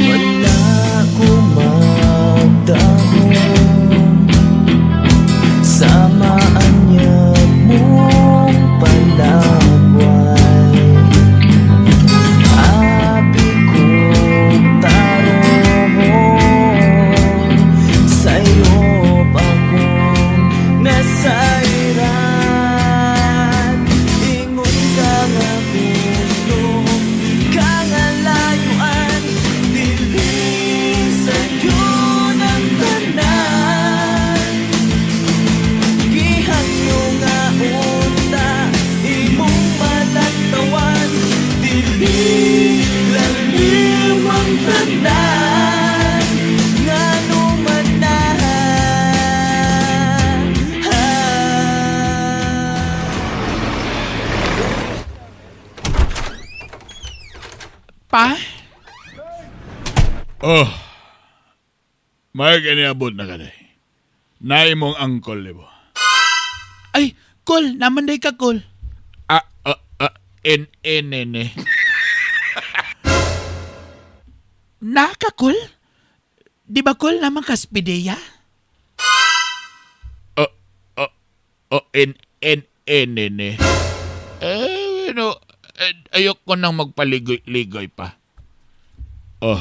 Wala ko magdahon sa maanyag mong palagway. Abi kong tarohon, sa'yo akong nasairan. Ingon ka nga gusto ka nga layuan, dili sa'yo ng tanan. Gihangyo nga unta imong malantawan, dili lalim ang tanan ngano man na. Pa? Oh, may kaniabot na ka day. Naay mong angkol, di ba? Ay, kol, naman day ka, kol. Ah, ah, ah, N, N, N, N. Naka, kol? Di ba, kol, naman ka spideya? Oh, oh, oh, N, N, N, N, N. Eh, no, eh, ayoko nang magpaligoy-ligoy pa. Oh,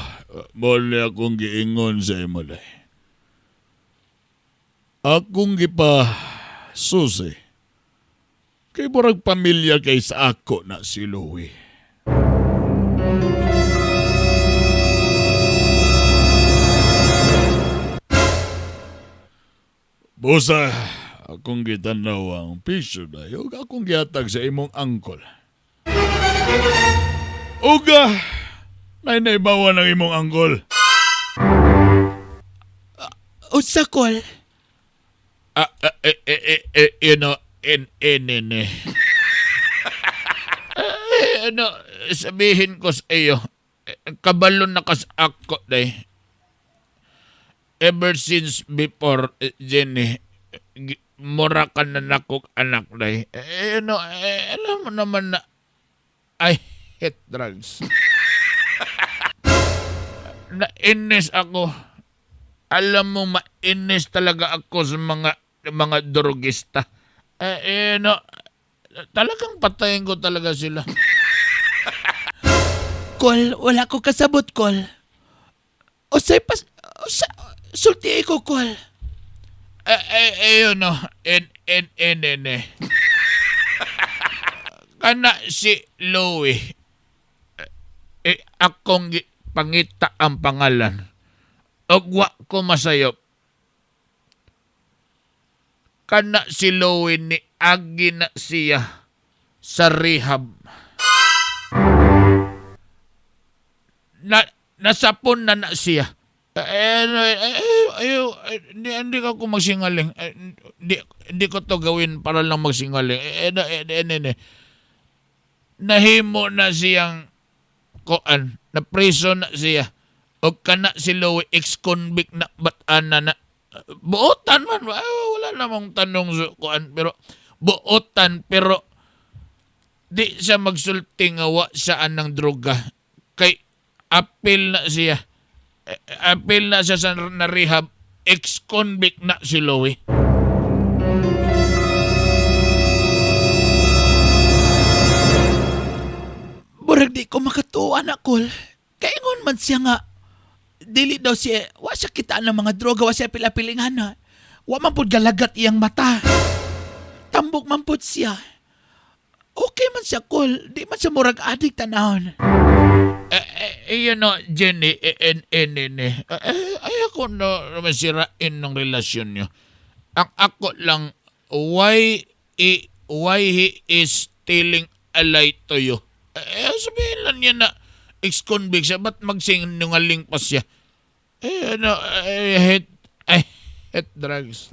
muli akong giingon sa imo day. Akong gipa susi. Kay murag pamilya kay sa ako na si Louie. Busa, akong gitanaw ang piso dayo, akong gihatag sa imong angkol. Uga, nainaibawan ang imong angkol. Unsa, kol? Ah, ah, eh, eh, eh, eh, you know, N, N, N, eh. Eh, ano, sabihin ko sa iyo, eh, kabalo na kas ako, day. Ever since before, eh, Jenny, eh, mura ka na nakok anak, day. Eh, ano, eh, alam mo naman na I hate drugs. Nainis ako. Alam mo, mainis talaga ako sa mga drogista. Eh, eh, no, talagang patayin ko talaga sila. Kol, wala ko kasabot, Kol. Usay pas... Usa, sulti ko, Kol. Eh, eh, eh, yun, no. N, N, N, N, eh. Kana si Louie. Eh, akong pangita ang pangalan. Og wa ko masayop. Kana si Louie ni agi na siya sa rehab. Na, nasapon na na siya. Eh, eh, eh, ayaw, eh, hindi ko magsingaling. Eh, hindi ko to gawin para lang magsingaling. Eh, eh, eh, eh, eh, eh. Nahimo na siyang koan, na preso na siya. O kana si Louie, ex-convict na batana na. Buotan man, wala namang tanong sa koan, pero buotan, pero di siya magsulti nga wa siya anang droga. Kay apil na siya. Apil na siya sa na rehab, ex-convict na si Louie. Murag di ko makatuwa na, Kol. Kaingon man siya nga, dili daw siya, wa siya kitaan ng mga droga, wa siya pila-pilingan na. Wa man pud galagat iyang mata. Tambok man pud siya. Okay man siya, Kol. Di man siya murag adik tanahon. You know, Jenny, ayoko na masirain ng relasyon niyo. Ang ako lang, why he is telling a lie to you? Sabihin lang niya na ex-convict siya, ba't magsinungaling pa siya? I hate drugs.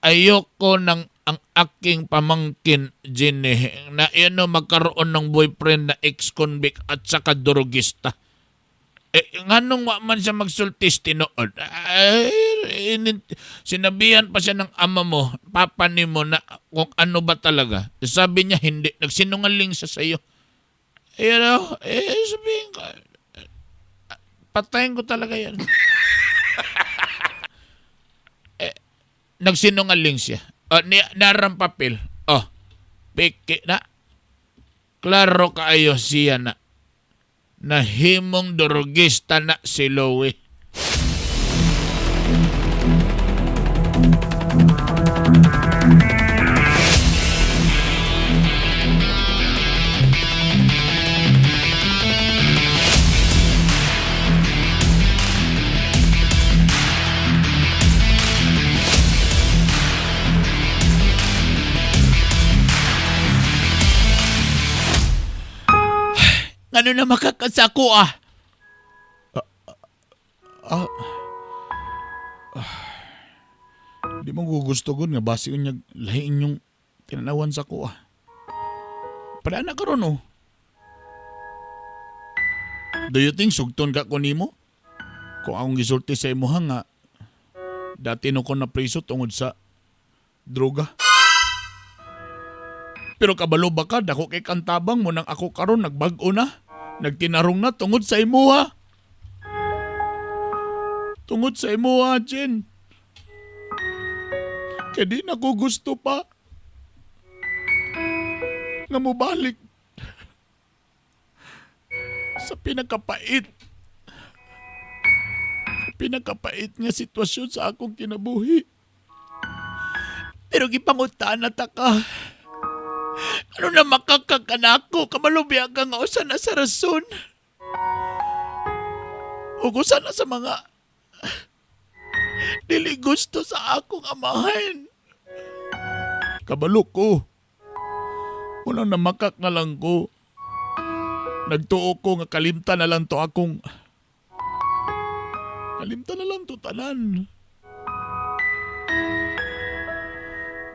Ayoko ng ang aking pamangkin, Jenny, na magkaroon ng boyfriend na ex-convict at saka drogista. Nganong wa man siya magsultis tinuod? Sinabihan pa siya ng ama mo, papa ni mo, na kung ano ba talaga. Sabi niya hindi. Nagsinungaling siya sa'yo. Sabihin ko, patayin ko talaga yan. Nagsinungaling siya. Narang papel. Oh, peke na. Klaro kaayo siya na. Nahimong drogista na si Louie. Ano na makakasako ah? Di mo gugusto gud nga basi unyag lahiin yung tinanawan sa ko ah. Padaan na karon oh. Do you think sugton ka ko nimo? Kung akong gisulti sa imuha nga dati no ko na preso tungod sa droga. Pero kabalo ba ka, dako kay kantabang mo nang ako karon nagbag-o na. Nagtinarong na tungod sa imuha. Tungod sa imuha, Jen. Kaya di na ko gusto pa nga mobalik sa pinakapait. Sa pinakapait nga sitwasyon sa akong kinabuhi. Pero gipangutaan na ta ka. Ano na makakakanako? Kamalubya ka nga usa na sa rason. O usa na sa mga dili gusto sa akong amahan. Kabalo ko. Unang namakak na lang ko. Nagtuo ko nga kalimta na lang to akong... Kalimta na lang to tanan.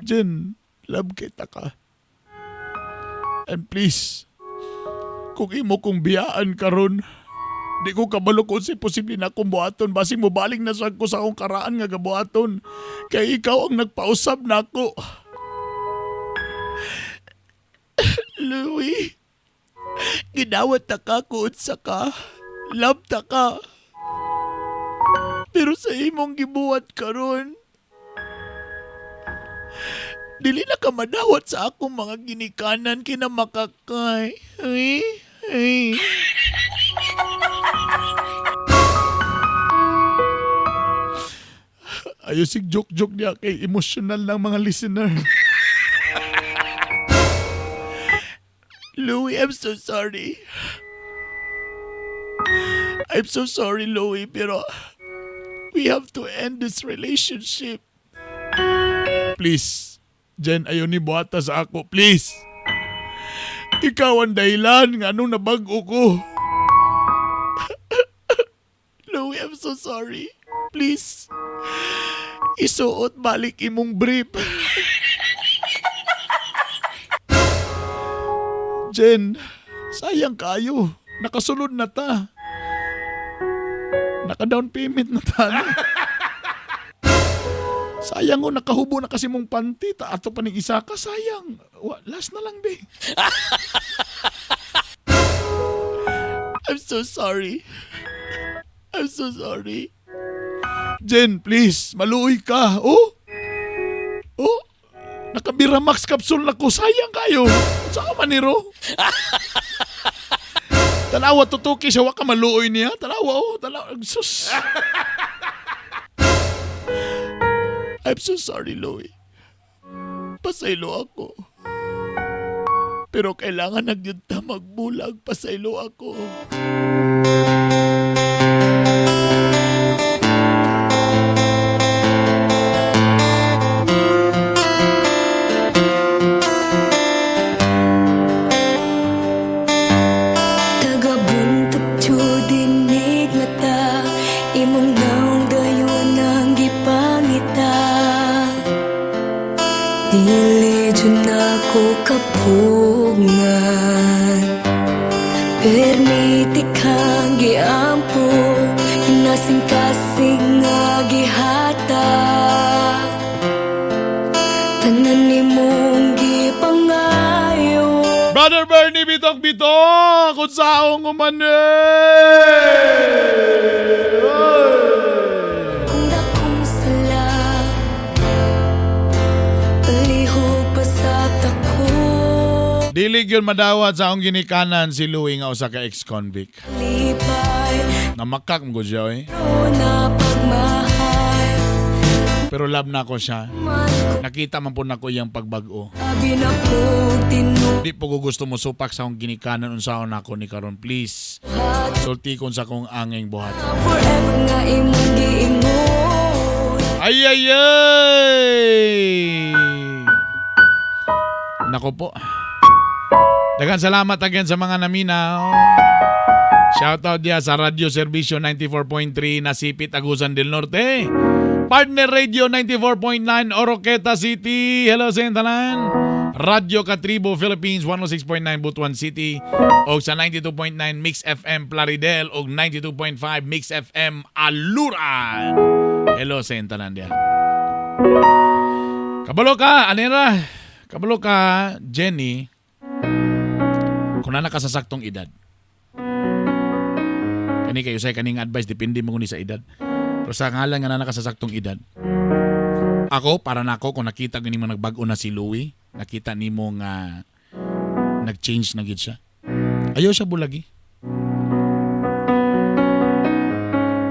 Jen, love kita ka. And please, kung imo kong biyaan karon, di ko kabalo kung si posible na akong buhaton. Basing mobaling na sa ko sa akong karaan nga gabuhaton. Kay ikaw ang nagpausab na ako. Louie, ginawat ta ka kung unsa ka. Love ta ka. Pero sa imong gibuhat karon, Dili na ka madawat sa akong mga ginikanan kinamakakay. Ay, ay. Ayosig joke-joke niya kay emotional ng mga listener. Louie, I'm so sorry. I'm so sorry, Louie, pero we have to end this relationship. Please, Jen, ayaw ni buhata sa ako. Please. Ikaw ang dahilan nga anong nabag-o ko. Louie, I'm so sorry. Please. Isuot balik imong brief. Jen, sayang kayo. Nakasulod na ta. Naka-down payment na ta. No? Sayang oh, nakahubo na kasi mong panty. Ta ato pa ning isa ka, sayang. Wa, last na lang, be. I'm so sorry. I'm so sorry. Jen, please, maluoy ka. Oh? Oh? Nakabira max capsule na ko. Sayang kayo. Saan man ni ro? Tanawa tutuki siya, wa ka maluoy niya. Tanawa, oh. Tanawa. Sus. I'm so sorry, Louie. Pasaylo ako. Pero kailangan na gyud ta magbulag. Pasaylo ako. Tagabuntok dinig mata imong naong dayon ang gipangita. Dili jud nako kapugngan, permiti kang giampo, hinasing-kasing nga gihatag. Tanan nimong gipangayo. Brother Bernie Bitok Bitok! Kung saong umani! Kung dakong sala, palihog pa sa tako. Dili gyud madawat sa akong ginikanan si Louie nga usa ka ex-convict. Lipay Namakak mo siya eh. na pagmahal. Pero love na ako siya. Nakita man po nako iyang pagbag-o. Abi na kong tinuhat. Di po ko gusto mo supak sa akong ginikanan unsaon nako ni karon please. Sulti kon sa akong angeng buhat. Forever nga imong giingon. Ay ay ay. Nako po. Daghang salamat again sa mga naminaw. Shoutout diya sa Radyo Serbisyo 94.3 Nasipit, Agusan del Norte. Partner Radio 94.9 Oroqueta City. Hello sa tanan. Radyo Katribo Philippines 106.9 Butuan City o sa 92.9 Mix FM Plaridel o 92.5 Mix FM Aluran. Hello sa tanan diya. Kabalo ka, anera. Kabalo ka, Jenny. Kung na nakasasaktong edad. Kani kayo say kaning advice depende mo ni sa edad. Pero sa ngalan nga na nakasasaktong edad. Ako para nako kung nakita gani mo nagbag-o na si Louie, nakita nimo nga nag-change na gid siya. Ayaw siya bulagi.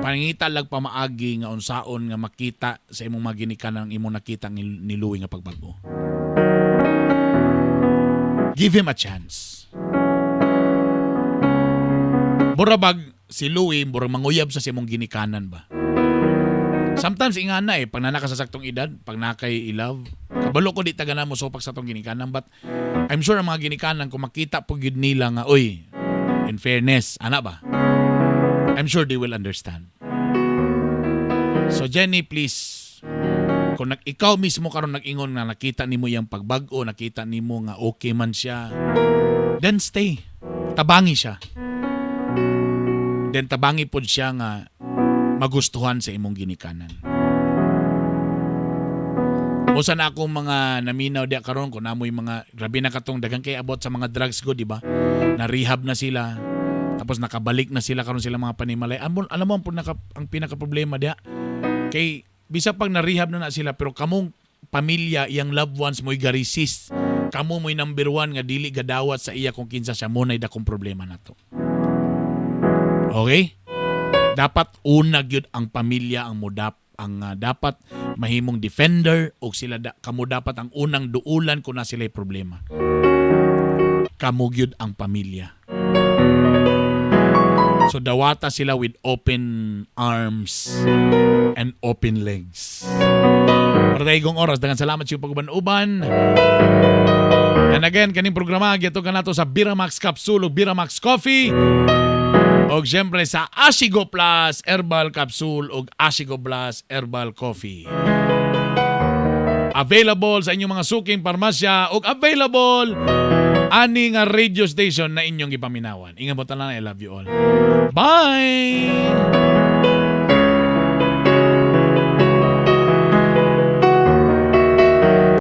Pangita lag pamaagi nga unsaon nga makita sa imong mga ginikanan ang imong nakita ni, ni Louie nga pagbag-o. Give him a chance. Burabag si Louie murag manguyab sa imong ginikanan ba. Sometimes ingana eh pag nanaka sa saktong edad, pag nakay i-love, kabalo ko di taga na mo sopak sa tong ginikanan but I'm sure ang mga ginikanan kung makita po gyud nila nga oy, in fairness, ana ba? I'm sure they will understand. So Jenny, please, kung nag, ikaw mismo karon nag-ingon nga nakita nimo iyang pagbag-o, nakita nimo nga okay man siya, then stay. Tabangi siya. Then tabangi pod siya nga magustuhan sa imong ginikanan. Usa na akong mga naminaw diya karon kung namoy mga grabe na katong daghang kay abot sa mga drugs ko, di ba? Na rehab na sila. Tapos nakabalik na sila karon sila mga panimalay. Alam, alam mo ang pinaka problema diya kay bisa pag na rehab na na sila pero kamong pamilya, iyang loved ones mo'y ga-resist, kamo mo'y number one nga dili gadawat sa iya kung kinsa siya, mo na'y dakong problema nato. Okay? Dapat una gyud ang pamilya ang mudap ang dapat mahimong defender o sila da, kamo dapat ang unang duulan kung na sila'y problema. Kamo gyud ang pamilya. So dawata sila with open arms and open legs. Para tayo oras, daghang salamat sa iyong pag-uban-uban. And again, kaning programa, gihatod kanato sa Biramax Capsule ug Biramax Coffee. Og siyempre sa Ashigo Plus Herbal Capsule ug Ashigo Plus Herbal Coffee. Available sa inyong mga suking parmasya ug available ani nga radio station na inyong gipaminawan. Ingat mo tanan, I love you all. Bye!